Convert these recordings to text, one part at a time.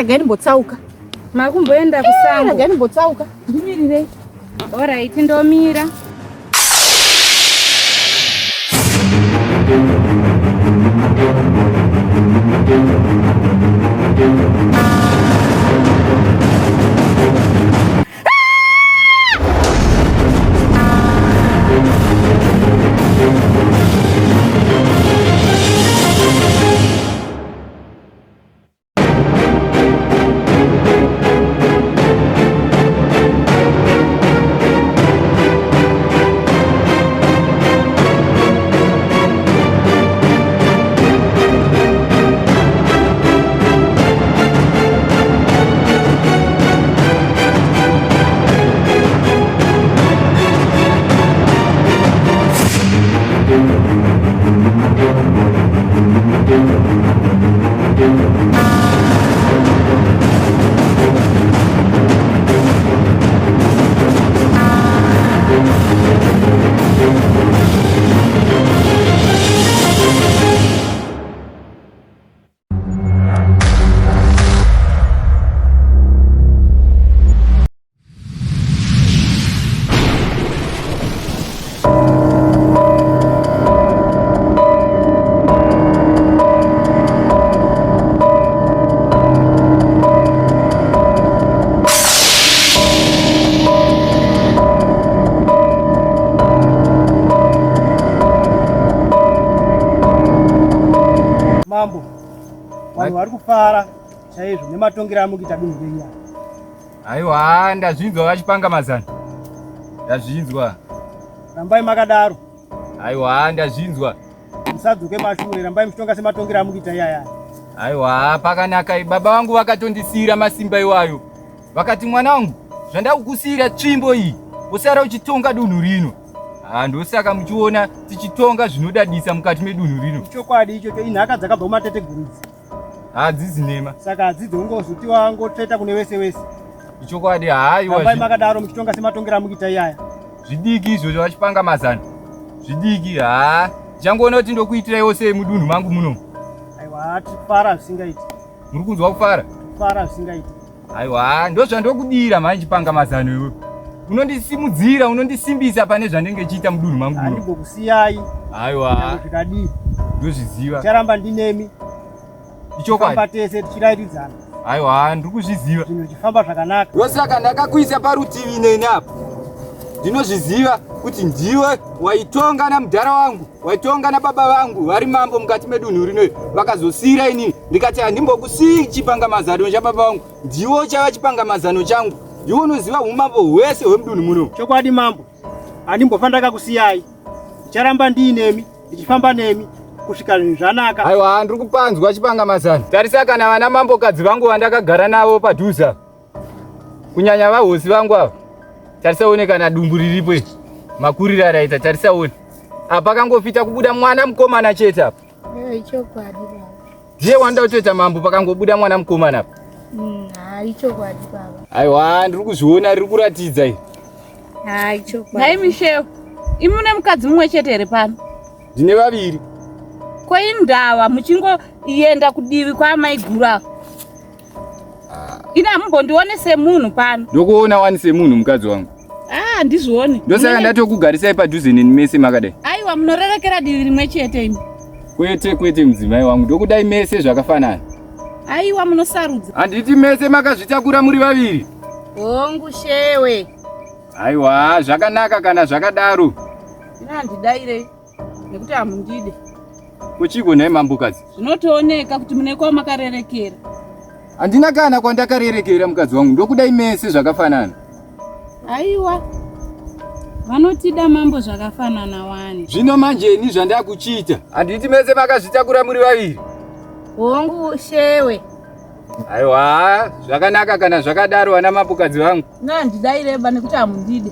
Regai ndimbotsauka. Makumboenda kusango. Regai ndimbotsauka. Ndimirirei. Alright, ndomira. Mambo, vanhu vari kufara chaizvo nematongero amukuita dunhu renyu aya. Aiwa, ndazvinzwa vachipanga mazano. Ndazvinzwa. Rambai makadaro. Aiwa, ndazvinzwa. Musadzoke mashure, rambai muchitonga sematongero amukuita iyaya. Aiwa, pakanaka. Baba vangu vakatondisiira masimba iwayo. Vakati mwana wangu, zvandakukusiira tsvimbo iyi, usara uchitonga dunhu rino. Ah, ndosaka muchiona tichitonga zvinodadisa mukati medunhu rino. Chokwadi ichocho, inhaka dzakabva kumateteguru idzi. Hadzizi nhema. Saka hadzidzi ungozoti wangotsveta kune wese wese. Ichokwadi haiwa. Rambai makadaro muchitonga sematongero amukuita iyaya. Zvidiki izvozvo vachipanga mazano. Zvidiki haa. Ndichangoona kuti ndokuitiraiwo sei mudunhu mangu muno. Aiwa tifara zvisingaiti. Muri kunzwa kufara? Kufara zvisingaiti. Aiwa ndozvandokudira manje panga mazano iwe. Unondisimudzira, unondisimbisa pane zvandenge chiita mudunhu mangu muno. Handimbokusiyai. Aiwa. Zvikadii? Ndozviziva. Charamba ndinemi. Ichokwadi. Famba tese tichirairidzana. Aiwa, ndiri kuzviziva. Zvinhu zvichifamba zvakanaka. Ndosaka ndakakuisa parutivi neni apa. Ndinozviziva kuti ndiwe waitonga namudhara wangu, waitonga nababa vangu vari mambo mukati medunhu rino vakazosiira inini ndikati handimbokusii chipangamazano chababa vangu, ndiwe uchava chipangamazano changu, ndiwe unoziva umambo hwese hwemudunhu muno. Chokwadi mambo, handimbofa ndakakusiyai, ndicharamba ndiinemi ndichifamba nemi kusvika zvinhu zvanaka. Aiwa, ndiri kupanzwa chipangamazano. Tarisa kana vana mambokadzi vangu vandakagara navo padhuze apa, kunyanya vahosi vangu ava, tarisa one kana dumbu riripo iri makuriro araita, tarisa one apa pakangofita kubuda mwana mukomana chete apa. Ichokwadi baba. Ndiye wanoda kutoita mambo pakangobuda mwana mukomana apa. Ichokwadi baba. Aiwa, ndiri kuzviona riri kuratidza iri. Ichokwadi. Nhai Michelle, imi mune mukadzi mumwe chete here pano? Ndine vaviri. Ko indava muchingoenda kudivi kwaamaiguru ava? Ini hamumbondione semunhu pano. Ndokuona wani semunhu mukadzi wangu. Ah, ndizvione. Ndosaka ndatokugarisai padhuze neni mese makadai. Aiwa, munorerekera divi rimwe chete imi. Kwete, kwete mudzimai wangu, ndokudai mese zvakafanana. Aiwa, munosarudza. Handiti mese makazvitakura muri vaviri? Hongu shewe. Aiwa, zvakanaka kana zvakadaro. Ini handidaire nekuti hamundide. Kuchiko nhai mambokadzi? Zvinotooneka kuti mune kwamakarerekera. Handina kana kwandakarerekera mukadzi wangu, ndokudai mese zvakafanana. Aiwa. Vanotida mambo zvakafanana wani. Zvino manje ini zvandakuchiita. Handiti mese makazvitakura muri vaviri? Hongu shewe. Aiwa, zvakanaka kana zvakadaro vana mambokadzi vangu. Na handidaireba nekuti hamundide.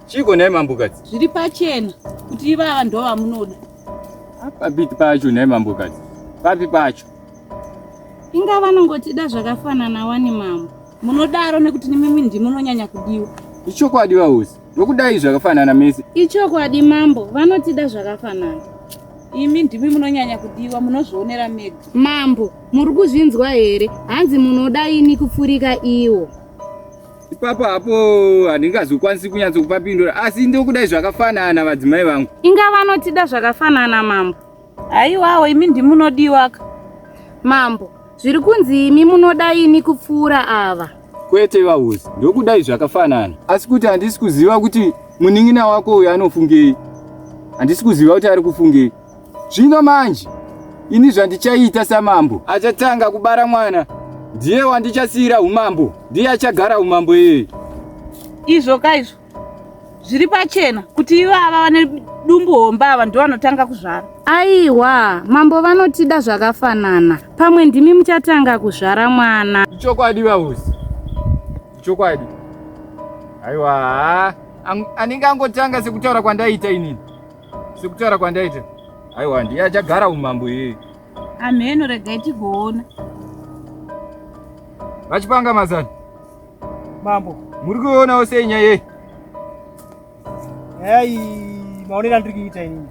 Chiko nhai mambokadzi? Zviri pachena kuti ivava ndo vamunoda. Papi pacho nhai mambokadzi? Papi pacho? Inga vanongotida zvakafanana wani mambo. Munodaro nekuti nimimi ndimunonyanya kudiwa. Ichokwadi vahosi, ndokudai zvakafanana mese. Ichokwadi mambo, vanotida zvakafanana. Imi ndimi munonyanya kudiwa, munozvionera mega. Mambo, muri kuzvinzwa here? Hanzi munoda ini kupfurika iwo. Ipapo hapo handingazokwanisi kunyatsokupapindura asi ndokudai zvakafanana vadzimai vangu. Inga vanotida zvakafanana mambo. Haiwawo imi ndimi munodiwaka. Mambo, zviri kunzi imi munoda ini kupfuura ava. Kwete vahosi, ndokudai zvakafanana asi kuti handisi kuziva kuti munin'ina wako uyu anofungei. Handisi kuziva kuti ari kufungei. Zvino manje ini zvandichaita samambo achatanga kubara mwana ndiye wandichasiira umambo, ndiye achagara umambo iyeye. Izvo kaizvo zviri pachena kuti ivava vane dumbu hombe ava ndivo vanotanga kuzvara. Aiwa, mambo vanotida zvakafanana. Pamwe ndimi muchatanga kuzvara mwana. Ichokwadi vahosi, ichokwadi. Aiwa, anenge angotanga sekutaura kwandaita inini, sekutaura kwandaita. Aiwa, ndiye achagara umambo iyeye. Amheno, regai tigoona. Vachipanga mazano. Mambo, muri kuonawo sei nyaya iyi? Nyaya iyi maonero andiri kuita inini.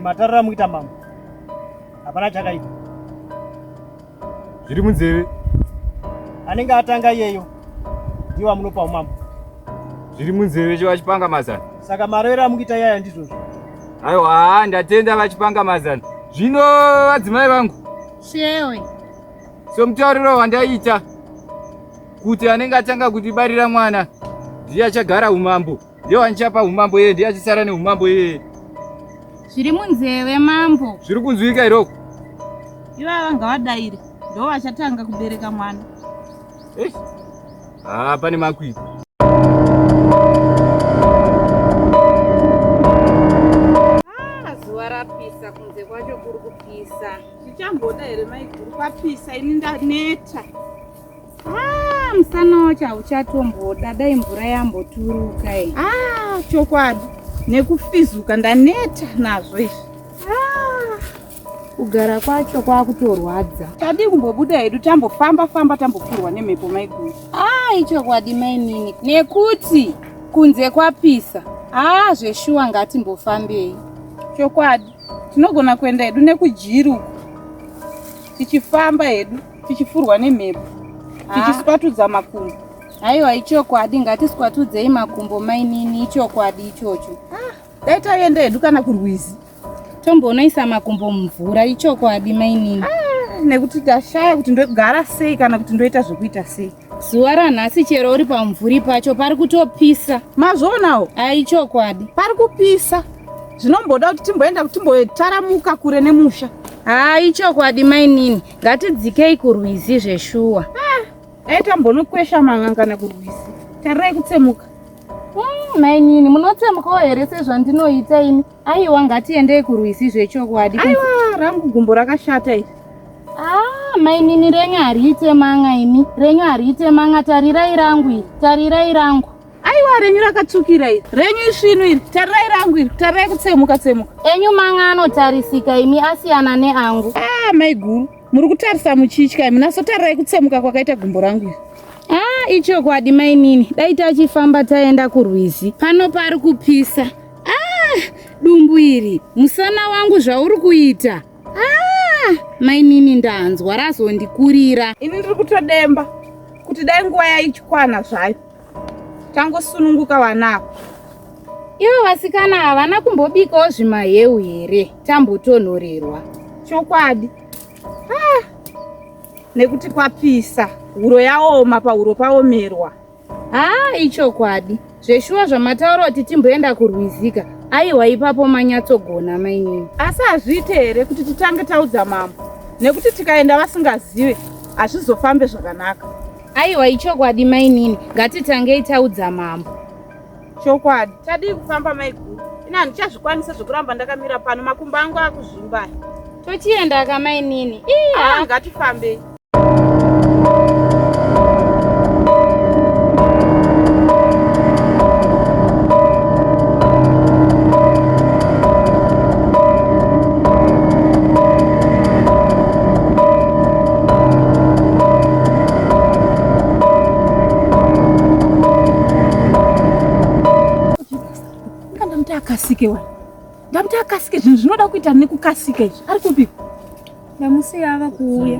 Matarira mukuita mambo. Hapana chakaipa. Zviri munzeve. Anenge atanga iyeyo ndiwo amunopa umambo. Zviri munzeve cho vachipanga mazano. Saka marovero amukuita iyaya ndizvozvo. Aiwa, ndatenda vachipanga mazano. Zvino vadzimai vangu. Shewe. Somutauriro wandaita kuti anenge atanga kutibarira mwana ndiye achagara umambo, ndiye wandichapa umambo iyeye, ndiye achisara neumambo iyeye. Zviri munzeve mambo. Zviri kunzwika iroko. Ivava ngavadaire, ndo vachatanga kubereka mwana. Eish. Ah, pane makwikwi. Ah, zuva rapisa, kunze kwacho kuri kupisa. Zvichamboda here maiguru, kwapisa ini ndaneta. Ah, musana wacho hauchatomboda, dai mvura yamboturuka iyi. Ah, chokwadi nekufizuka ndaneta nazvo izvi. Ah, kugara kwacho kwakutorwadza. Tadii kumbobuda hedu tambofamba famba tambopfurwa nemhepo maiguru. Ah, ichokwadi mainini, nekuti kunze kwapisa. Ah, zveshuwa ngatimbofambei. Chokwadi tinogona kuenda hedu nekujiri uku tichifamba hedu tichifurwa nemhepo tichiswatudza makumbo. Haiwa, ichokwadi ngatiswatudzei makumbo mainini, ichokwadi ichocho. Ah, dai taenda hedu kana kurwizi tombonoisa makumbo mumvura, ichokwadi mainini. Ah, nekuti ndashaya kuti ndogara sei kana kuti ndoita zvekuita sei. Zuva ranhasi chero uri pamumvuri pacho pari kutopisa. Mazvoonawo? Ai, ichokwadi. Pari kupisa. Zvinomboda kuti timboenda kuti timbotaramuka kure nemusha. Haa, ichokwadi mainini, ngatidzikei kurwizi zveshuwa. Ah, dai tambonokwesha man'anga kana kurwizi. Tarirai kutsemuka. Mainini, munotsemukawo here sezvandinoita ini? Aiwa, ngatiendei kurwizi zvechokwadi. Aiwa, rangu gumbo rakashata iri. Ah, mainini renyu hariite man'a imi. Renyu hariite man'a, tarirai rangu iri. Tarirai rangu. Aiwa, renyu rakatsvukira iri. Renyu isvinu iri. Tarirai rangu iri. Tarirai kutsemuka tsemuka. Enyu man'a anotarisika imi, asiyana neangu. Ah, maiguru, muri kutarisa muchitya imi. Naso tarirai kutsemuka kwakaita gumbo rangu iri. Ah, ichokwadi mainini. Dai tachifamba taenda kurwizi. Pano pari kupisa. Ah, dumbu iri. Musana wangu zvauri kuita. Ah, mainini ndanzwa razondikurira. Ini ndiri kutodemba kuti dai nguva yaichikwana zvayo. Tangosununguka vanako. Ivo vasikana havana kumbobikawo zvimaheu here? Tambotonhorerwa. Chokwadi. Ah, nekuti kwapisa, huro yaoma, pahuro paomerwa. Haa, ichokwadi. Zveshuwa zvamataura kuti timboenda kurwizika. Aiwa, ipapo manyatsogona mainini. Asi hazviite here kuti titange taudza mambo? Nekuti tikaenda vasingazive hazvizofambe zvakanaka. Aiwa, ichokwadi mainini, ngatitangei taudza mambo. Chokwadi. Tadii kufamba maiguru? Ina handichazvikwanisa zvekuramba ndakamira pano, makumbo angu akuzvimba. Tochienda ka mainini. Ah, ngatifambei. Akasike wani. Ndamuti akasike zvinhu zvinoda kuita nekukasika izvi. Ari kupi? Ndamusiya ava kuuya.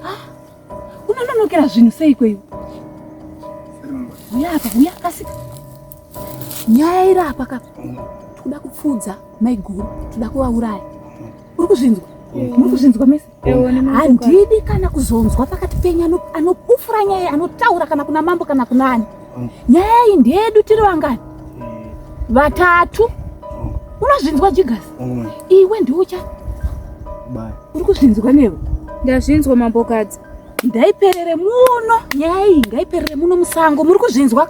Ah, unononokera zvinhu seiko iwe? Uya apa, uya kasika. Nyaya iri apa ka. Tikuda kupfuudza maiguru, tikuda kuvauraya. Uri kuzvinzwa? Muri kuzvinzwa mese? Handidi kana kuzonzwa pakati penyu anopufura nyaya anotaura kana kuna mambo kana kuna ani. Nyaya iyi ndeyedu tiri vangani? Vatatu. Unozvinzwa Jigasi? Iwe ndiwe ucha. Uri kuzvinzwa newe? Ndazvinzwa mambokadzi. Ndaiperere muno nyaya iyi ngaiperere muno musango. Muri kuzvinzwa?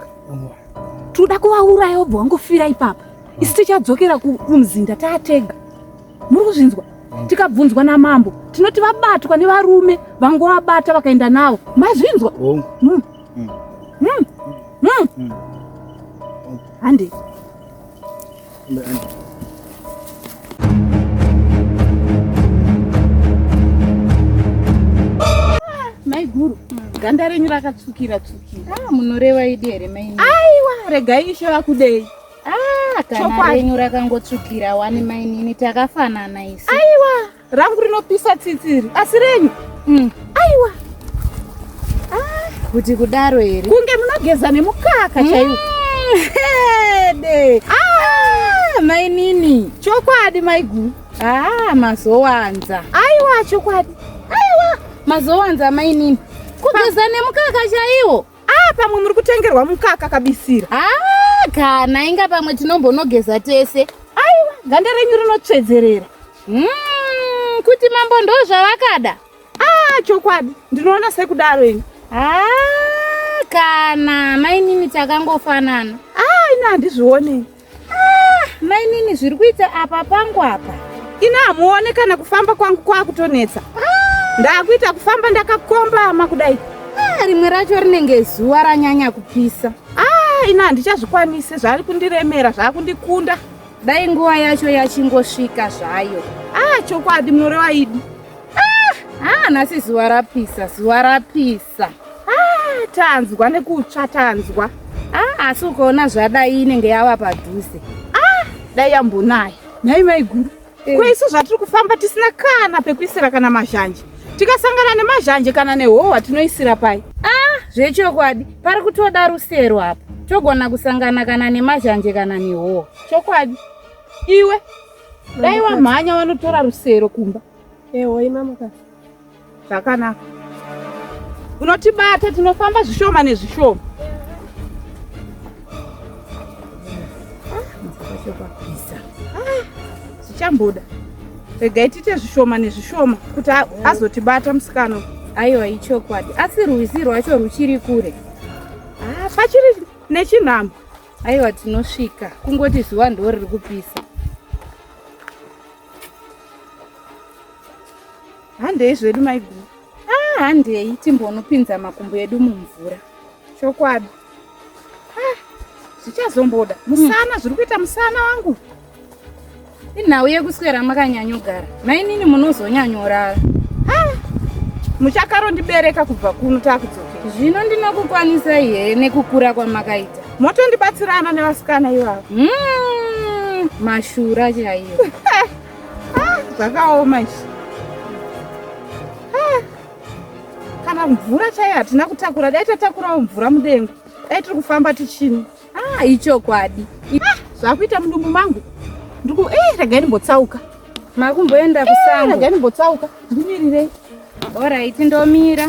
Toda kuvauraya wobva wangofira ipapa. Isu tichadzokera kumuzinda taatega. Muri kuzvinzwa? Tikabvunzwa namambo tinoti vabatwa nevarume vangovabata vakaenda navo. Mazvinzwa? Hongu. Hande. Maiguru, ganda renyu rakatsvukira tsvukira. Ah, munoreva idi here mainini? Aiwa, regai ishe vakudei. Ah, kana Chokwadi. renyu rakangotsvukira wani mainini, takafanana isu. Aiwa, rangu rinopisa tsitsiri, asi renyu aiwa. Kuti kudaro here? Kunge munogeza nemukaka chaiwo. Hede. Ah, mainini. Chokwadi maiguru. Ah, mazowanza. Aiwa, chokwadi. Aiwa, mazowanza mainini. Kugeza nemukaka chaiwo. Ah, pamwe muri kutengerwa mukaka kabisira. Ah, kana inga pamwe tinombonogeza tese. Aiwa, ganda renyu rinotsvedzerera. Kuti mambo ndo zvavakada. Ah, chokwadi. Ndinoona sekudaro ini. Ah, kana mainini takangofanana. Ah, ina handizvioni. Ah, mainini zviri kuita apa pangu apa. Ina hamuone kana kufamba kwangu kwakutonetsa. Ah. Ndakuita kufamba ndakakombama kudai. Ah, rimwe racho rinenge zuva ranyanya kupisa. Ah, ina handichazvikwanisi, zvari kundiremera, zvakundikunda. Dai nguva yacho yachingosvika zvayo. Ah, chokwadi munoreva idi. Ah, ah, nhasi zuva rapisa, zuva rapisa. Ah, tanzwa nekutsva tanzwa. Ah, asi ukaona zvadai inenge yava padhuze. Ah, dai yambonaya. Nhai maiguru. Kweisu zvatiri kufamba tisina kana pekuisira kana mazhanje. Tikasangana nemazhanje kana nehowa tinoisira pai. Ah, zvechokwadi pari kutoda rusero apa. Togona kusangana kana nemazhanje kana nehowa. Chokwadi. Iwe dai wamhanya wanotora rusero kumba. Ewo imama. Zvakanaka. Unotibata tinofamba zvishoma nezvishoma. Ah, zvichamboda. Regai tiite zvishoma nezvishoma kuti azotibata musikana. Aiwa ichokwadi. Asi rwizi rwacho ruchiri kure. Ah, pachiri nechinhambwe. Aiwa tinosvika. Kungoti zuva ndo riri kupisa. Handei zvedu maiguru. Ah, handei timbonopinza makumbo edu mumvura. Chokwadi. Ah, zvichazomboda. Musana zviri kuita musana wangu. Inhau yekuswera makanyanyogara. Mainini munozonyanyorara. Ah, muchakarondibereka kubva kuno takudzokera. Zvino ndinokukwanisai here nekukura kwamakaita? Motondibatsirana nevasikana ivavo. Mashura chaiyo. Ah, zvakaoma izvi. Ah, kana mvura chaiyo hatina kutakura, dai tatakurawo mvura mudengu. Dai tiri kufamba tichini. Ah, ichokwadi. Ah, zvakuita mudumbu mangu. Ndiku regai ndimbotsauka. Makumboenda kusango. Regai ndimbotsauka. Ndimirirei. Alright, ndomira.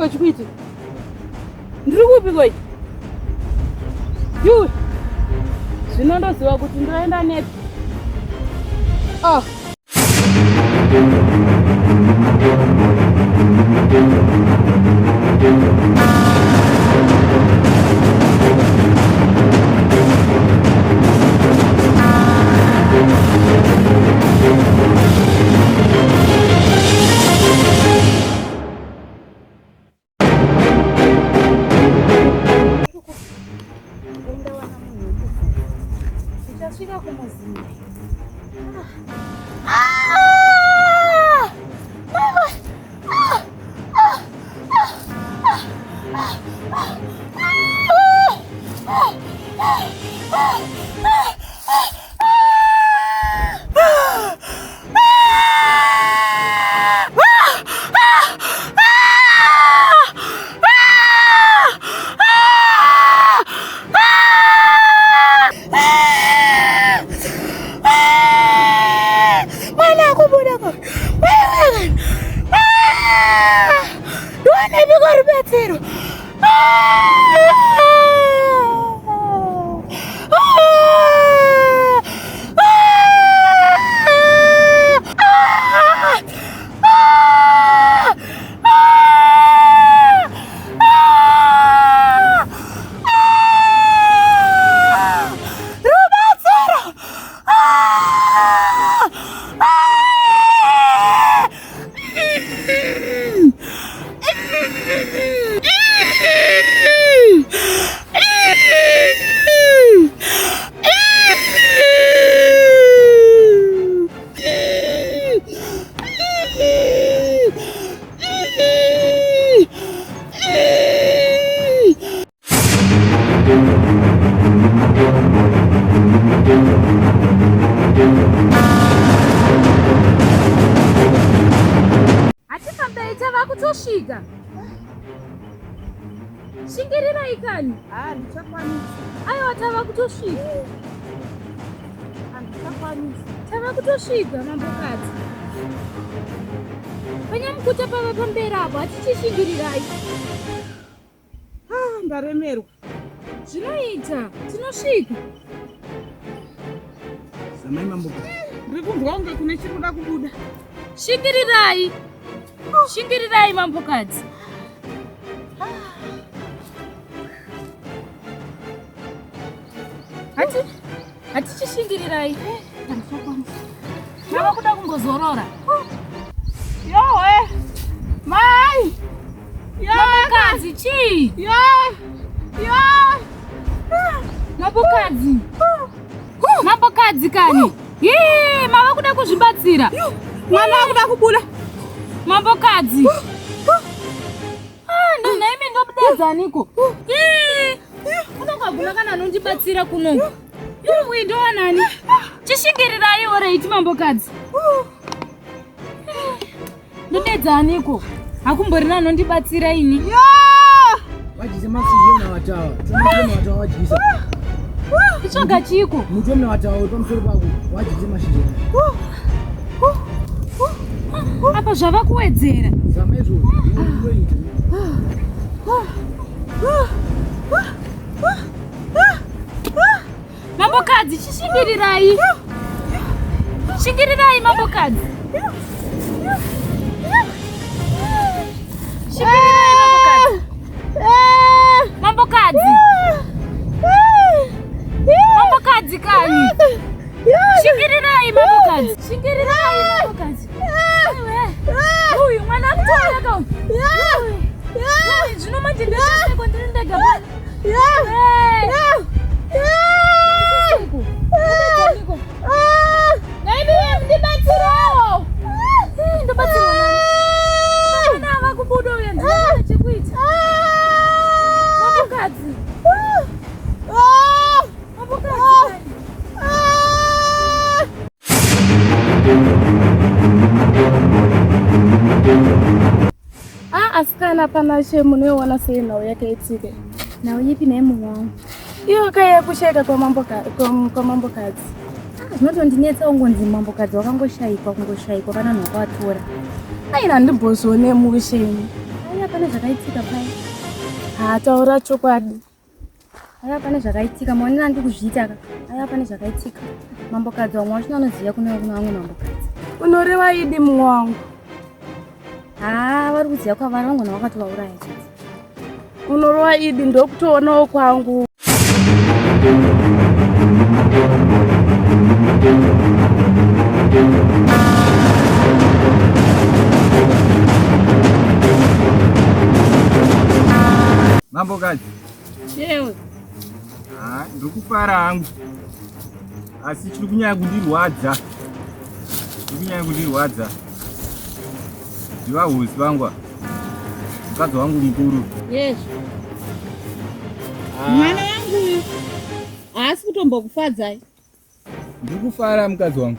Chiiko chikuitika? Ndiri kupi koi? Yuwe. Zvino ndoziva kuti ndoenda nepi. Oh. Tichasvika kumuzinda. Ah! Ah! Ah! Ah! Ah! Ah! Ah! Ah! Mwana akubuda ko. Ndiwanepiko rubatsiro? Hatifambei tava kutosvika. Shingirirai kani. Ah, ndichakwanisa. Aiwa tava kutosvika. Handichakwanisa. Tava kutosvika mambokadzi. Panyamukuta pava pamberi apo hatichishingirirai. Ah, ndaremerwa. Zvinoita, tinosvika. Zamai mambo. Ndiri kunzwa kunge kune chiri kuda kubuda. Shingirirai. Shingirirai mambokadzi. Hati hatichishingirirai. Mava kuda kumbozorora. Yowe. Mai. Mambokadzi chii? Yo. Yo. Mambokadzi. Mambokadzi kani. Yee, mava kuda kuzvibatsira. Mwana akuda kubuda. Mambokadzi. Ah, nhaimi ndobudedza aniko? Ii, Kuno kwaguma kana anondibatsira kuno. Yuwi ndowanani? Chishingirirai oreiti mambokadzi. Ndodedza aniko? Hakumborina anondibatsira ini. Wadyisa mashizha munawatawa. Muti munawatawa wadyisa. Itsvaga chiko? Muti munawatawa uri pamusoro pako wadyisa mashizha. Apa zvava kuwedzera. Zama izvozvo. Unoita. Mambokadzi chishingirirai. Shingirirai mambokadzi. Shingirirai mambokadzi. Mambokadzi. Mambokadzi kani. Shingirirai mambokadzi. Shingirirai mambokadzi. Uyu mwana akutooneka uyu. Uyu zvino manje ndoseko ndiri ndega pano. Ah, asikana Panashe munoiona sei nhau yakaitika? Nhau ipi nhai munhu wangu? Iyo kaiya kushaika kwamambokadzi. Ah, zvinotondinetsa ungonzi mambokadzi wakangoshaikwa kungoshaikwa kana munhu wakawatora. Aina handimbozvione mushe ini. Aya Pane zvakaitika pai. Haa taura chokwadi. Aya pane zvakaitika maonero andiri kuzviita ka. Aya pane zvakaitika. Mambokadzi vamwe wacho anoziva kune kune vamwe mambokadzi. Unoreva idi mumwe wangu. Haa vari kuziva kwavari vangona vakatovauraya chete. Unorova idi ndokutoonawo kwangu. Mambokadzi. Chewe. Ah, ndiri kufara hangu. Asi chiri kunyanya kundirwadza. Chiri kunyanya kundirwadza. Ndivahosi vangu ava. Mukadzi wangu mukuru. Yes. Mwana wangu uyu haasi kutombokufadzai. Ndiri kufara mukadzi wangu.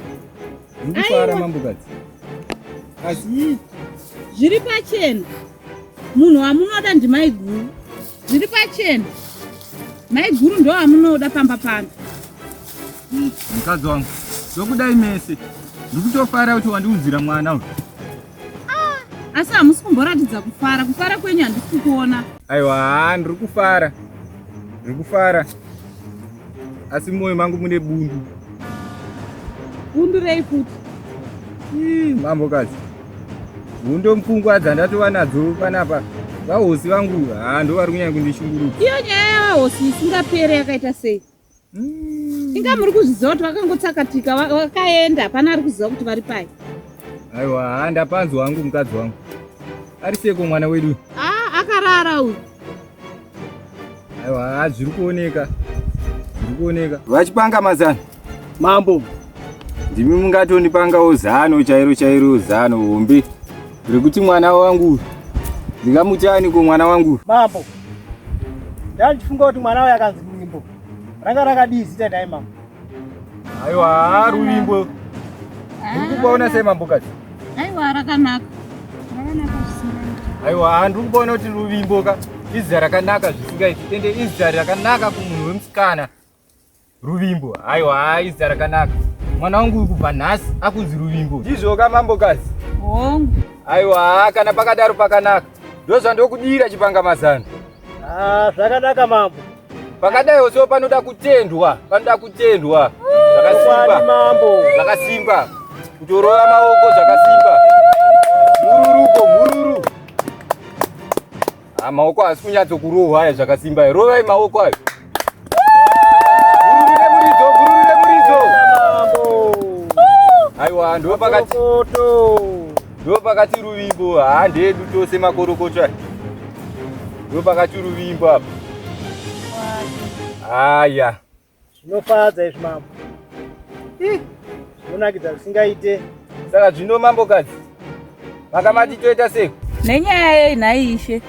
Ndiri kufara mambokadzi. Asi zviri pachena munhu wamunoda ndimaiguru. Zviri pachena maiguru ndo wamunoda pamba pano. Mukadzi wangu ndokudai mese. Ndiri kutofara kuti wandiunzira mwana uyu. Ah, asi hamusi kumboratidza kufara. Kufara kwenyu handisi kukuona. Aiwa, ndiri kufara. Ndiri kufara. Asi mumwoyo mangu mune bundu. Bundu rei futi? Mambokadzi. Hondo mupfungwa dzandatova nadzo panapa. Vahosi vangu haa ndo vari kunyanya kundishungurudza. Iyo nyaya yavahosi isingapere yakaita sei? Inga muri kuzviziva kuti vakangotsakatika vakaenda, hapana ari kuziva kuti vari pai. Aiwa, haa ndapanzwa hangu mukadzi wangu. Ari seko mwana wedu? Ah, akarara uyu. Aiwa, zviri kuoneka. Zviri kuoneka. Vachipanga mazano. Mambo. Ndimi mungatondipangawo zano chairo chairo zano hombe rekuti mwana wangu ndingamuti ani ko mwana wangu? Mambo. Ndandifunga kuti mwana uyu akanzi Ruvimbo. Ranga rakadii zita nhai mambo? Aiwa, Ruvimbo. Ndiri kupaona sei mambokadzi? Aiwa, rakanaka. Rakanaka zvisingaiti. Aiwa, ndiri kupaona kuti Ruvimbo ka izita rakanaka zvisingaiti ende izita rakanaka kumunhu wemusikana. Ruvimbo. Aiwa, izita rakanaka. Mwana wangu kubva nhasi akunzi Ruvimbo. Ndizvo ka mambokadzi? Hongu. Aiwa, kana pakadaro pakanaka. Ndozvandokudira chipanga mazano. Ah, zvakanaka mambo. Pakadai so panoda kutendwa, panoda kutendwa. Zvakasimba mambo. Zvakasimba. Kutorova maoko zvakasimba. Mururuko, mururu. Ah, maoko haasi kunyatsokurohwa aya zvakasimba. Rovai maoko ayo. Gururu remuridzo, gururu remuridzo. Aiwa, ndo pakati. Ndo pakati Ruvimbo, haa ndedu tose makorokoto aya. Ndo pakati Ruvimbo apa. Aya. Zvinofadza izvi mambo. Zvinonakidza zvisingaite. Saka zvino mambokadzi makamati toita sei? Nenyaya yei nhai ishe?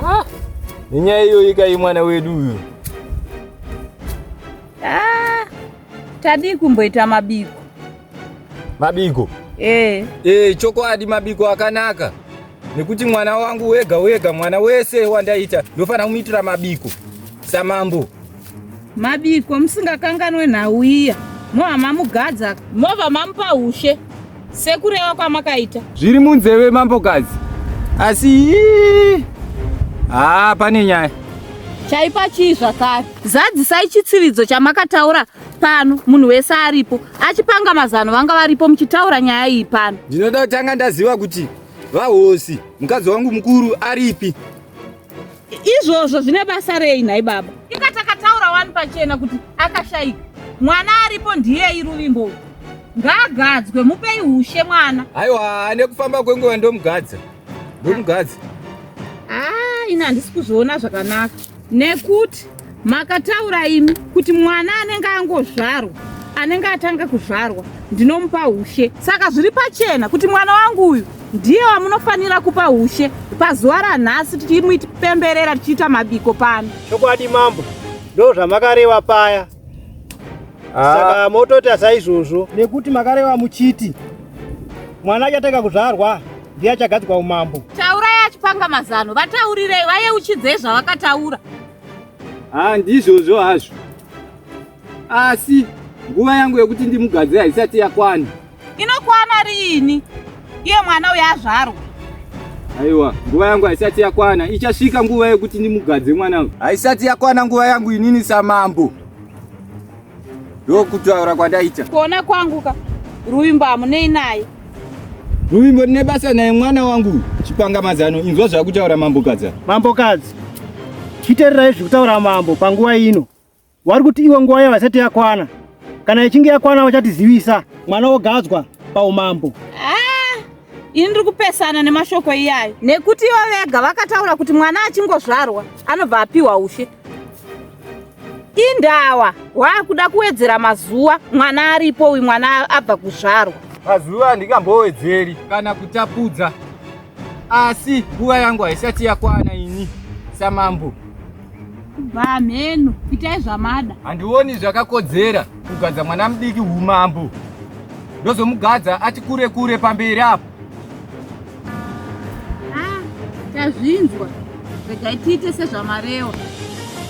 Ah, nenyaya iyoyi kai mwana wedu uyu. Ah, tadii kumboita mabiko? Mabiko? Eh. Eh, chokwadi mabiko akanaka. Nekuti mwana wangu wega wega, mwana wese wandaita ndofanira kumuitira mabiko samambo. Mabiko musingakanganwe nhau iya, mova mamugadza, mova mamupa ushe sekureva kwamakaita. Zviri munzeve mambokadzi, asi haa pane nyaya. Chaipa chii zvakare? Zadzisai chitsividzo chamakataura pano, munhu wese aripo achipanga mazano, vanga varipo muchitaura nyaya iyi pano. Ndinoda kutanga ndaziva kuti vahosi mukadzi wangu mukuru aripi. Izvozvo zvine basa rei nhai baba? Inga takataura wani pachena kuti akashaika. Mwana aripo ndiyei Ruvimbo. Ngaagadzwe, mupei ushe mwana. Aiwa, nekufamba kwenguva ndomugadza. Ndomugadza. Ah, ini handisi kuzviona zvakanaka. Nekuti makataura imi kuti mwana anenge angozvarwa, anenge atanga kuzvarwa, ndinomupa ushe. Saka zviri pachena kuti mwana wangu uyu ndiye wamunofanira kupa ushe pazuva ranhasi tichimupemberera tichiita mabiko pano. Chokwadi mambo, ndozvamakareva paya. Saka motoita saizvozvo nekuti makareva muchiti mwana achatanga kuzvarwa ndiye achagadzwa umambo. Taurai achipanga mazano, vataurirei vayeuchidzei zvavakataura. Ah, ndizvozvo hazvo, asi nguva yangu yekuti ndimugadze haisati yakwana. Inokwana riini iye mwana uyo azvarwa? Aiwa, nguva yangu haisati yakwana. Ichasvika nguva yekuti ndimugadze mwana uyu. Haisati yakwana nguva yangu inini samambo. Ndokutaura kwandaita. Kuona kwangu ka Ruvimbo hamunei naye. Ruvimbo ndine basa naye mwana wangu. Chipanga mazano inzwa zvakutaura mambokadzi. Mambokadzi. Chitererai zvekutaura mambo panguva ino. Wari kuti iwe nguva yavo haisati yakwana. Kana ichinge yakwana vachatizivisa mwana wogadzwa paumambo. Ah, ini ndiri kupesana nemashoko iyayo nekuti ivo vega vakataura kuti mwana achingozvarwa anobva apiwa ushe. Indawa waakuda kuwedzera mazuva mwana aripo uyu mwana abva kuzvarwa. Mazuva handingambowedzeri kana kutapudza asi nguva yangu haisati yakwana ini samambo. Kubva mheno itai zvamada. Handioni zvakakodzera kugadza mwana mudiki umambo. Ndozomugadza ati kure kure pamberi apo. Ah, tazvinzwa. Regai tiite sezvamarewa.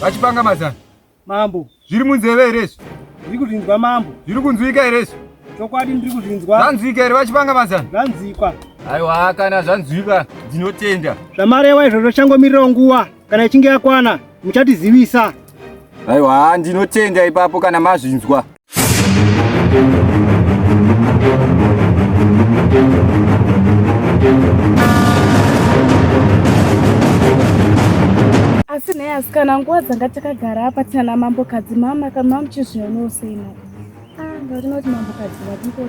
Vachipanga mazano. Mambo. Zviri munzeve here izvi? Ndiri kuzvinzwa mambo. Zviri kunzwika here izvi? Chokwadi ndiri kuzvinzwa. Zvanzwika here vachipanga mazano? Zvanzwikwa. Aiwa kana zvanzwika ndinotenda. Zvamarewa izvozvo changomirirawo nguva kana ichinge yakwana muchatizivisa. Aiwa ndinotenda ipapo kana mazvinzwa. Asi nhai asikana nguva dzanga takagara apa tina mambokadzi mama kama muchizvionawo sei nhai? Ah, ndaona kuti mambokadzi vadiki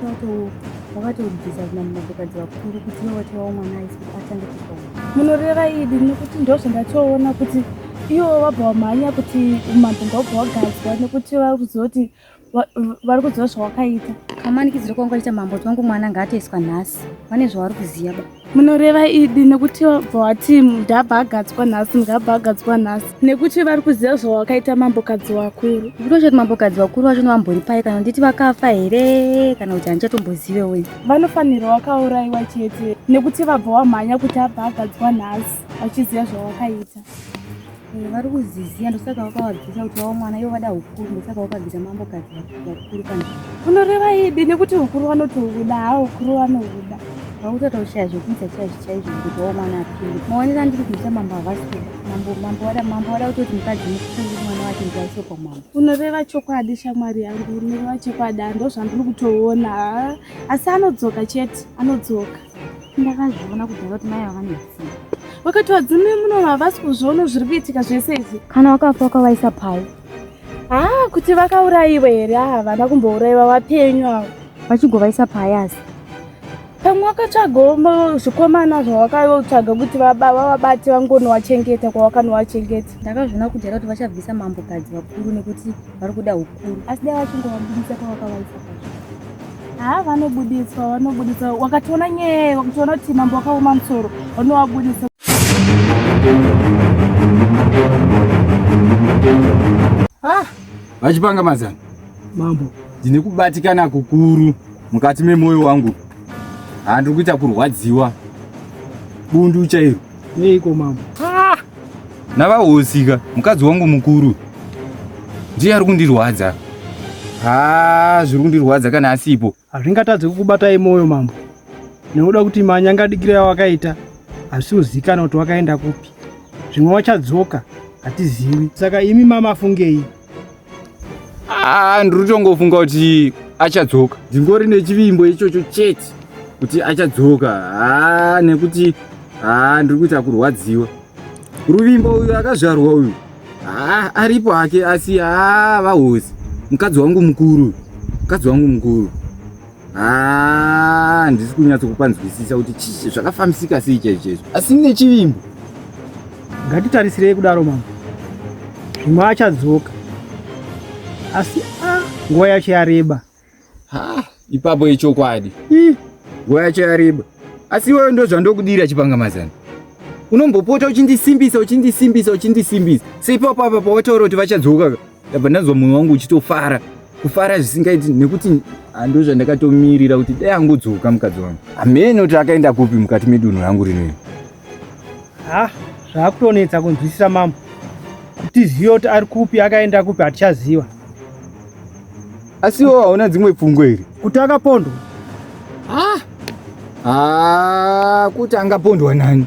wakatobvisa kuna mambokadzi vakuru kuti ivo vatovawo mwana aisi kuti atange kutonga. Munoreva idi nekuti ndozvandatoona kuti ivo vabva vamhanya kuti umambo ngaubva wagadzwa nekuti vari kuziva kuti vari kuziva zvawakaita. Kamanikidziro kwangu kaita mambo kuti wangu mwana ngaatoiswa nhasi vane zvavari kuziva ba. Munoreva idi nekuti vabva vati ndabva agadzwa nhasi ndabva agadzwa nhasi nekuti vari kuziva zvawakaita mambokadzi vakuru. Ndikutoziva kuti mambokadzi vakuru vacho vambori pai kana nditi vakafa here kana kuti handichatombozive wei. Vanofanirwa vakaurayiwa chete nekuti vabva wamhanya kuti abva agadzwa nhasi vachiziva zvawakaita. Eh, vari kuziziya ndosaka vakavabvisa kuti vava mwana ivo vada hukuru ndosaka vakabvisa mambokadzi vakuru panzvimbo. Unoreva idi nekuti hukuru vanotohuda haa hukuru vanohuda. Vakutoita kushaya zvekuita chaizvo chaizvo kuti wavo mwana apinde. Maonero andiri kuita mambo havasi kuda. Mambo mambo vada mambo vada kutoti mukadzi mukuru mwana wacho ndiye aiswe pamambo. Unoreva chokwadi shamwari yangu unoreva chokwadi haa ndozvandiri kutoona haa asi anodzoka chete anodzoka. Ndakazviona kudhara kuti mai ava vane hutsinye. Vakati vadzimai muno havasi kuzviona zviri kuitika zvese izvi. Kana wakafa wakavaisa pai. Haa kuti vakaurayiwa here havana kumbourayiwa vapenyu avo. Vachigovaisa pai asi. Pamwe wakatsvagawo zvikomana zvawakatsvaga kuti vavabate vangonowachengeta kwawakanowachengeta. Ndakazviona kudhara kuti vachabvisa mambokadzi vakuru nekuti vari kuda hukuru asi dai vachingovabudisa kwavakavaisa pacho. Haa vanobuditswa vanobuditswa wakatoona nyaya wakatoona kuti mambo wakaoma musoro vanovabuditsa. Ah, vachipanga mazano. Mambo. Ndine kubatikana kukuru mukati memoyo wangu. Handiri kuita kurwadziwa. Bundu chairo. Neiko mambo? Ah! Navahosika, mukadzi wangu mukuru. Ndiye ari kundirwadza. Ah, zviri kundirwadza kana asipo. Hazvingatadze kukubatai moyo mambo. Nekuda kuti manyangadikiro awakaita hazvisi kuzikanwa kuti wakaenda kupi. Zvimwe wachadzoka hatizivi. Saka imi mamafungei? Ah, ndiri kutongofunga kuti achadzoka. Ndingori nechivimbo ichocho chete kuti achadzoka. Ah, nekuti ah, ndiri kuita kurwadziwa. Ruvimbo uyu akazvarwa uyu. Ah, aripo hake asi ah, vahosi. Mukadzi wangu mukuru. Mukadzi wangu mukuru. Ah, ndisi kunyatsokupanzwisisa kuti chii zvakafambisika sei chaizvo chaizvo. Asi ndine chivimbo. Ngatitarisirei kudaro mambo. Zvimwe achadzoka. Asi ah, nguva yacho yareba. Ha, ipapo ichokwadi. Nguva yacho yareba. Asi iwewe ndozvandokudira chipangamazano. Unombopota uchindisimbisa uchindisimbisa uchindisimbisa. Seipapo apa pawataura kuti vachadzoka ndabva ndanzwa mwoyo wangu uchitofara. Kufara zvisingaiti nekuti ndozvandakatomirira kuti dai angodzoka mukadzi wangu. Hameno kuti akaenda kupi mukati medunhu rangu rino iri. Ha, zvakutonetsa kunzwisisa mambo. Kuti tizive kuti ari kupi akaenda kupi hatichaziva. Asi iwe hauna dzimwe pfungwa here? Kuti akapondwa? Ah! Ah, kuti angapondwa nani?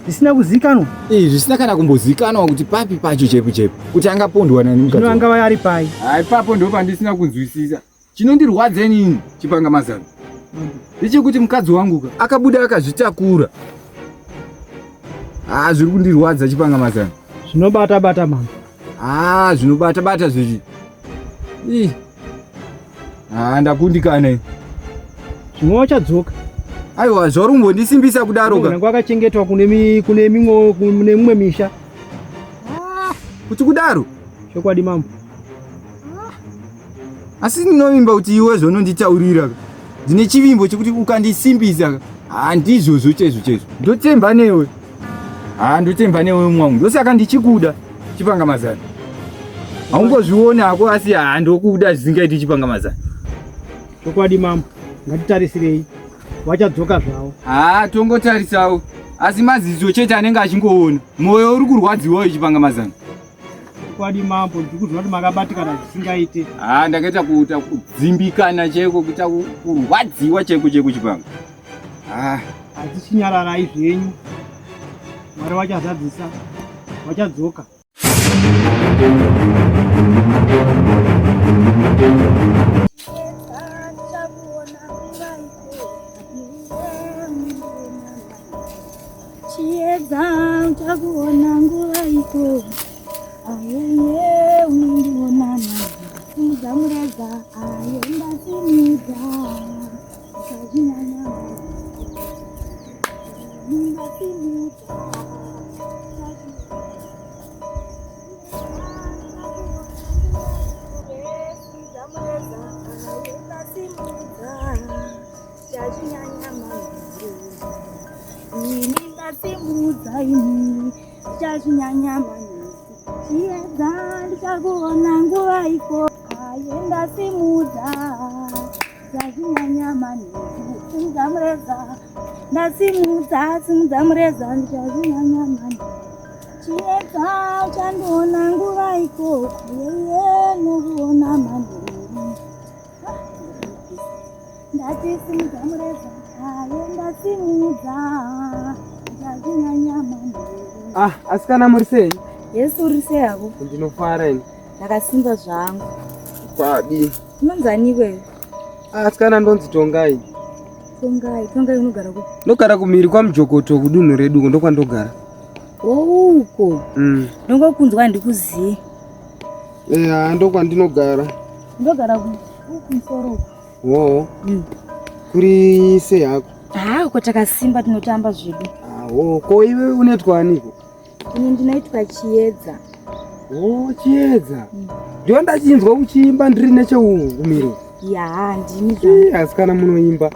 Zvisina kuzikanwa? Eh, zvisina kana kumbozikanwa kuti papi pacho chepu chepu kuti angapondwa nani mukadzi. Zvino angava ari pai? Hayi, ipapo ndo pandisina kunzwisisa. Chinondirwadza inini chipanga mazano ndechekuti mukadzi wangu ka akabuda akazvitakura. Ah, zviri kundirwadza chipanga mazano. Zvinobata bata mambo. Ah, zvinobata bata zvichi. Ih. Ah, ndakundikana ini. Zvimwe wachadzoka. Aiwa, zvauri kumbondisimbisa kudaro ka. Nyange akachengetwa kune kune mimwe kune mimwe misha. Ah, kuti kudaro? Chokwadi mambo. Asi ndinovimba kuti iwe zvaunonditaurira ndine chivimbo chekuti ukandisimbisa handizvozvo chaizvo chaizvo. Ndotemba newe. Ha, ndotemba newe mwangu. Ndosaka ndichikuda chipanga mazano. Haungozvioni hako asi ha ndokuda zvisingaiti chipanga mazano. Chokwadi mambo, ngatitarisirei. Wachadzoka zvawo. Ha, tongotarisawo. Asi maziso chete anenge achingoona. Moyo uri kurwadziwa chipanga mazano. Chokwadi mambo, ndiri kuziva kuti makabatikana zvisingaite. Ha, ndakaita kuita kudzimbikana chaiko, kuita kurwadziwa chaiko chaiko chipanga. Ah. Asi chinyararai zvenyu. Mwari wachazadzisa. Wachadzoka. Chiedza uchakuona nguva iko ayeye unondiona simudza mureza aye ndasimudza Chiedza ndichakuona nguva iko aye ndasimudza Ndazvinyanya manheru simudza mureza ndasimudza simudza mureza ndichazvinyanya manheru chiedza uchandiona nguva iko yeye nokuona manheru ndati simudza mureza aye ndasimudza ndichazvinyanya manheru. Ah, asikana muri sei? Yesu uri sei hako? Ndinofara ini. Ndakasimba zvangu. Kwadi. Unonzi iwewe? Asikana ndonzi Tongai. Tongai, Tongai unogara kupi? Ndogara kumhiri kwaMujokoto kudunhu redu ndokwandogara. Ouko. Ndongokunzwa handikuzii. Eh, ndokwandinogara. Ndogara kumusoro uko. Woo. Kuri sei hako? Haa, uko takasimba tinotamba zvedu. Ah, wo, ko iwe unoitwa aniko? Ini ndinoitwa Chiedza. Oh, Chiedza. Ndiyo ndachinzwa uchiimba ndiri nechekumiro. Ya, ndini zvangu. Asikana munoimba.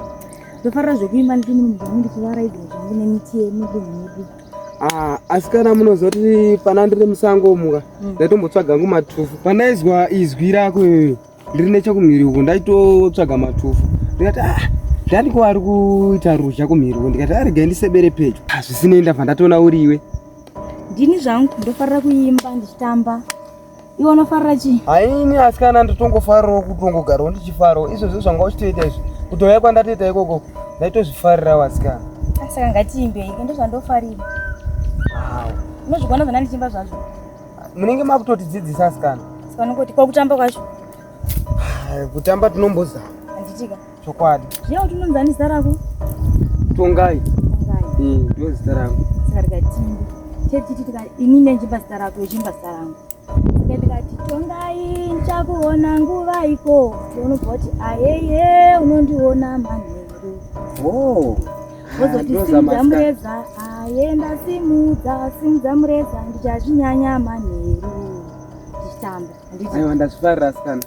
Ndofarira zvekuimba ndiri muno muzvangu ndichivaraidzwa zvangu nemiti yemudunhu medu. Ah, asikana munoziva kuti pana ndiri musango muka ndaitombotsvaga hangu matufu. Pandaizwa izwi rako iwewe ndiri nechekumhiri uko ndaitotsvaga matufu. Ndikati ah, ndandiko ari kuita ruzha kumhiri uko ndikati aregai ndisebere pedyo. Ah, zvisinei ndabva ndatoona uri iwe. Ndini zvangu ndofarira kuimba ndichitamba. Iwe unofarira chii? Haini asikana ndotongofarirawo kutongogarawo ndichifarawo izvozvo zvanga uchitoita izvi kutouya kwandatoita ikoko ndaitozvifarirawo asikana. Saka ngatiimbei ndozvandofarira. Unozvigona zvana ndichiimba zvazvo. Munenge makutotidzidzisa asikana. Saka unongoti ko kutamba kwacho? Kutamba tinombozama. Handitika. Chokwadi. Zvino kuti unonzi zita rako? Tongai. Tongai. Ndio zita rangu. Saka tikatiimbe. Chete tika ini ndichimba zita rako, uchimba zita rangu. Saka ndikati Tongai ndichakuona nguva iko. Unobva kuti ayeye unondiona manheru. Oh. Wozoti simudza mureza, aye ndasimudza, simudza mureza ndichazvinyanya manheru. Ndichitamba. Aiwa ndazvifarira asikana.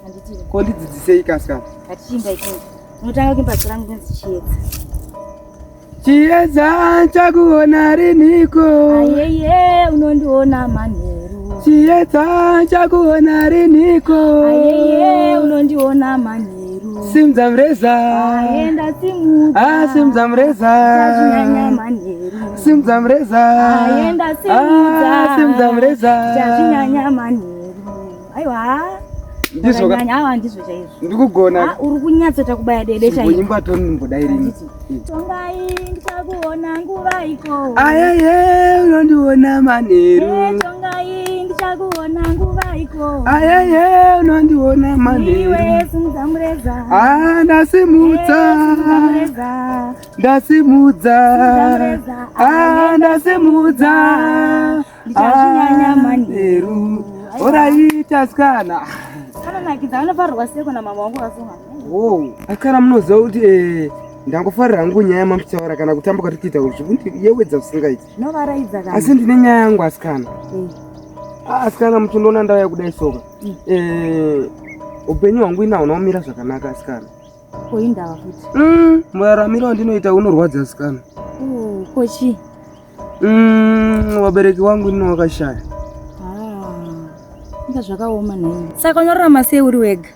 Ko ndidzidzisei ka asikana? Ngatichiimba ikoko. Unotanga kuimba zita rangu ndonzi Chiedza. Chiedza chakuona riniko? Ayeye unondiona manheru. Chiedza chakuona riniko? Ayeye unondiona manheru. Simudza mureza. Aye ndasimudza. Ah, simudza mureza. Ndichazvinyanya manheru. Simudza mureza. Aye ndasimudza. Ah, simudza mureza. Ndichazvinyanya manheru. Aiwa. Ndizvo ka- Wakanyanya, awa ndizvo chaizvo. Ndikugona. Ah, uri kunyatsoita kubaya dede chaizvo. Chimboimba toni ndimbodaireni. Tongai ndichakuona nguva iko. Ayeye unondiona manheru. Eh, Tongai ndichakuona nguva iko. Ayeye unondiona manheru. Iwe simudza mureza. Ah, ndasimudza. Eh, simudza mureza. Ndasimudza. Simudza mureza. Ah, ndasimudza. Ndichazvinyanya Ah, manheru. Oraita asikana. Anonakidza anofarirwa seko namama wangu vasunga. Wow. Asikana munoziva kuti eh, ndangofarira hangu nyaya yamamutaura kana kutamba kwatiri kuita uku zvekundiyewedza zvisingaiti. Zvinovaraidza kana. Asi ndine nyaya yangu asikana. Eh. Ah, asikana muchindiona ndauya kudai soka. Eh, upenyu hwangu ina hauna kumira zvakanaka asikana. Ko indava futi. Muraramiro wandinoita unorwadza asikana. Oh, ko chii? Vabereki wangu ino wakashaya. Ah. Inga zvakaoma nhai. Saka unorarama sei uri wega?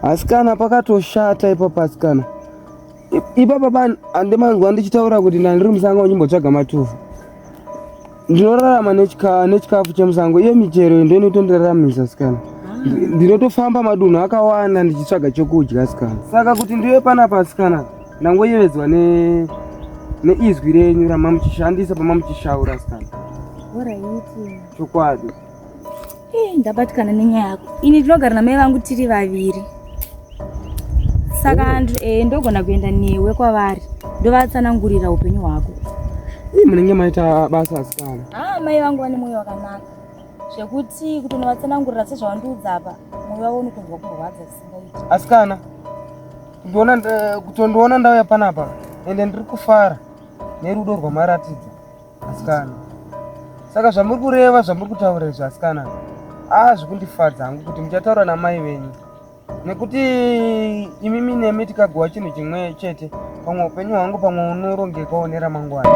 Asikana pakatoshata ipapo asikana. Ipapa bani andimanzwa ndichitaura kuti ndandiri musango uchimbotsvaga matufu. Ndinorarama nechikafu chemusango iyo michero ndiyo inotondiraramisa asikana. Ndinotofamba madunhu akawanda ndichitsvaga chokudya asikana. Saka kuti ndive panapa asikana ndangoyevedzwa neizwi renyu ramamuchishandisa pamamuchishaura asikana. Horaiti. Chokwadi. Eh, ndabatikana nenyaya yako. Ini ndinogara namai vangu tiri vaviri. Saka ndogona kuenda newe kwavari. Ndovatsanangurira upenyu hwako. Ii munenge maita basa asikana. Ah, mai vangu vane mwoyo wakanaka. Zvekuti kutonovatsanangurira sezvawandiudza apa, mwoyo wavo unotonzwa kurwadza zvisingaiti. Asikana, kutondiona ndauya panapa ende ndiri kufara nerudo rwamaratidza asikana. Saka zvamuri kureva zvamuri kutaura izvi asikana, zvikundifadza hangu kuti muchataura namai venyu. Nekuti imimi nemi tikagowa chinhu chimwe chete, pamwe upenyu hwangu pamwe unorongekawo neramangwana.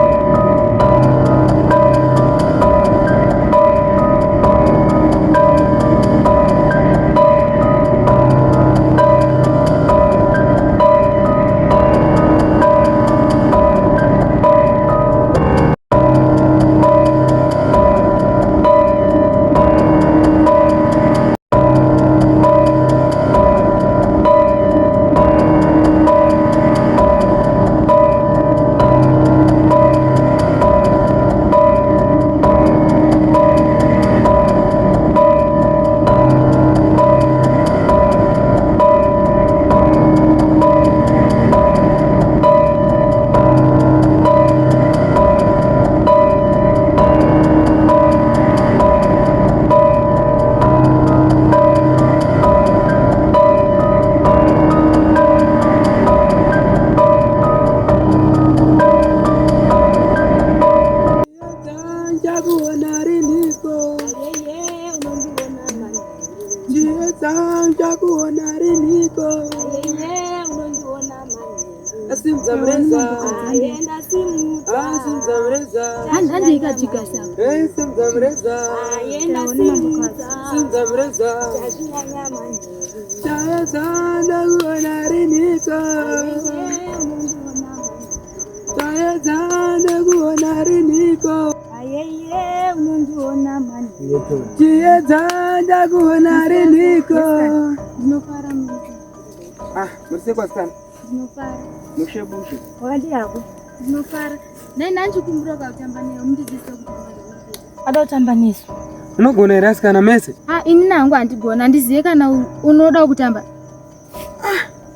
Ada kutamba nesu. Unogona here asikana mese? Ah, ini nangu handigona, handizive kana unoda kutamba.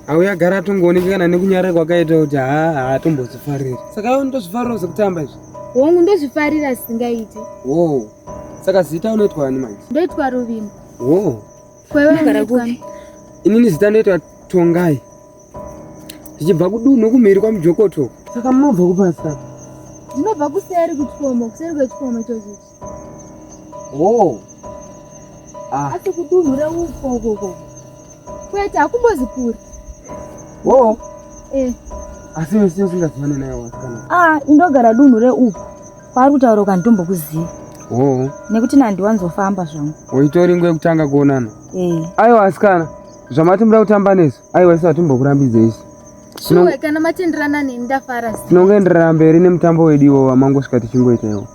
Auya gara atongooneki kana nekunyarara kwakaita kuti haatombozvifariri. Saka iwe unotozvifarirawo zvekutamba izvi? Hongu, ndozvifarira zvisingaiti. Wo. Saka zita unoitwa ani manje? Ndoitwa Ruvimbo. Wo. Kwewe unoitwa ani? Inini zita ndoitwa Tongai. Ndichibva kudunhu kumhiri kwaMujokoto. Saka munobva kupi asikana? Ndinobva kuseri kuchikomo, kuseri kwechikomo ichocho ichi. Wo. Asi kudunhu reuko uko uko. Kwete, hakumbozi kure. Wo. Eh. Asi iwe sei usingazivani naye wasikana? Ah, indogara dunhu reuko. Kwaari kutaura uko handitombokuzivi. Wo. Nekuti nandiwanzofamba zvangu. Uitori nguva yekutanga kuonana. Eh. Aiwa asikana, zvamati muda kutamba nesu, aiwa isu hatimbokurambidzei isu. Shuwe, kana matenderana neni ndafara. Tinongoenderera mberi nemutambo wedu iwowo wamangosvika tichingoita iwo.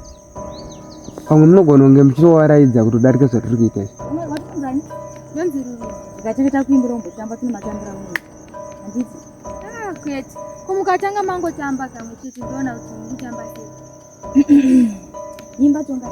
Pamwe munogona kunge muchitowaraidza kutodarika zvatiri kuita izvi. Watifunzani? Ndonzi Ruru. Ndikatanga takuimbira umbotamba tine matambira unoita. Handiti? Ah, kwete. Ko mukatanga mangotamba kamwe chete ndoona kuti muri kutamba sei. Imba Tongai.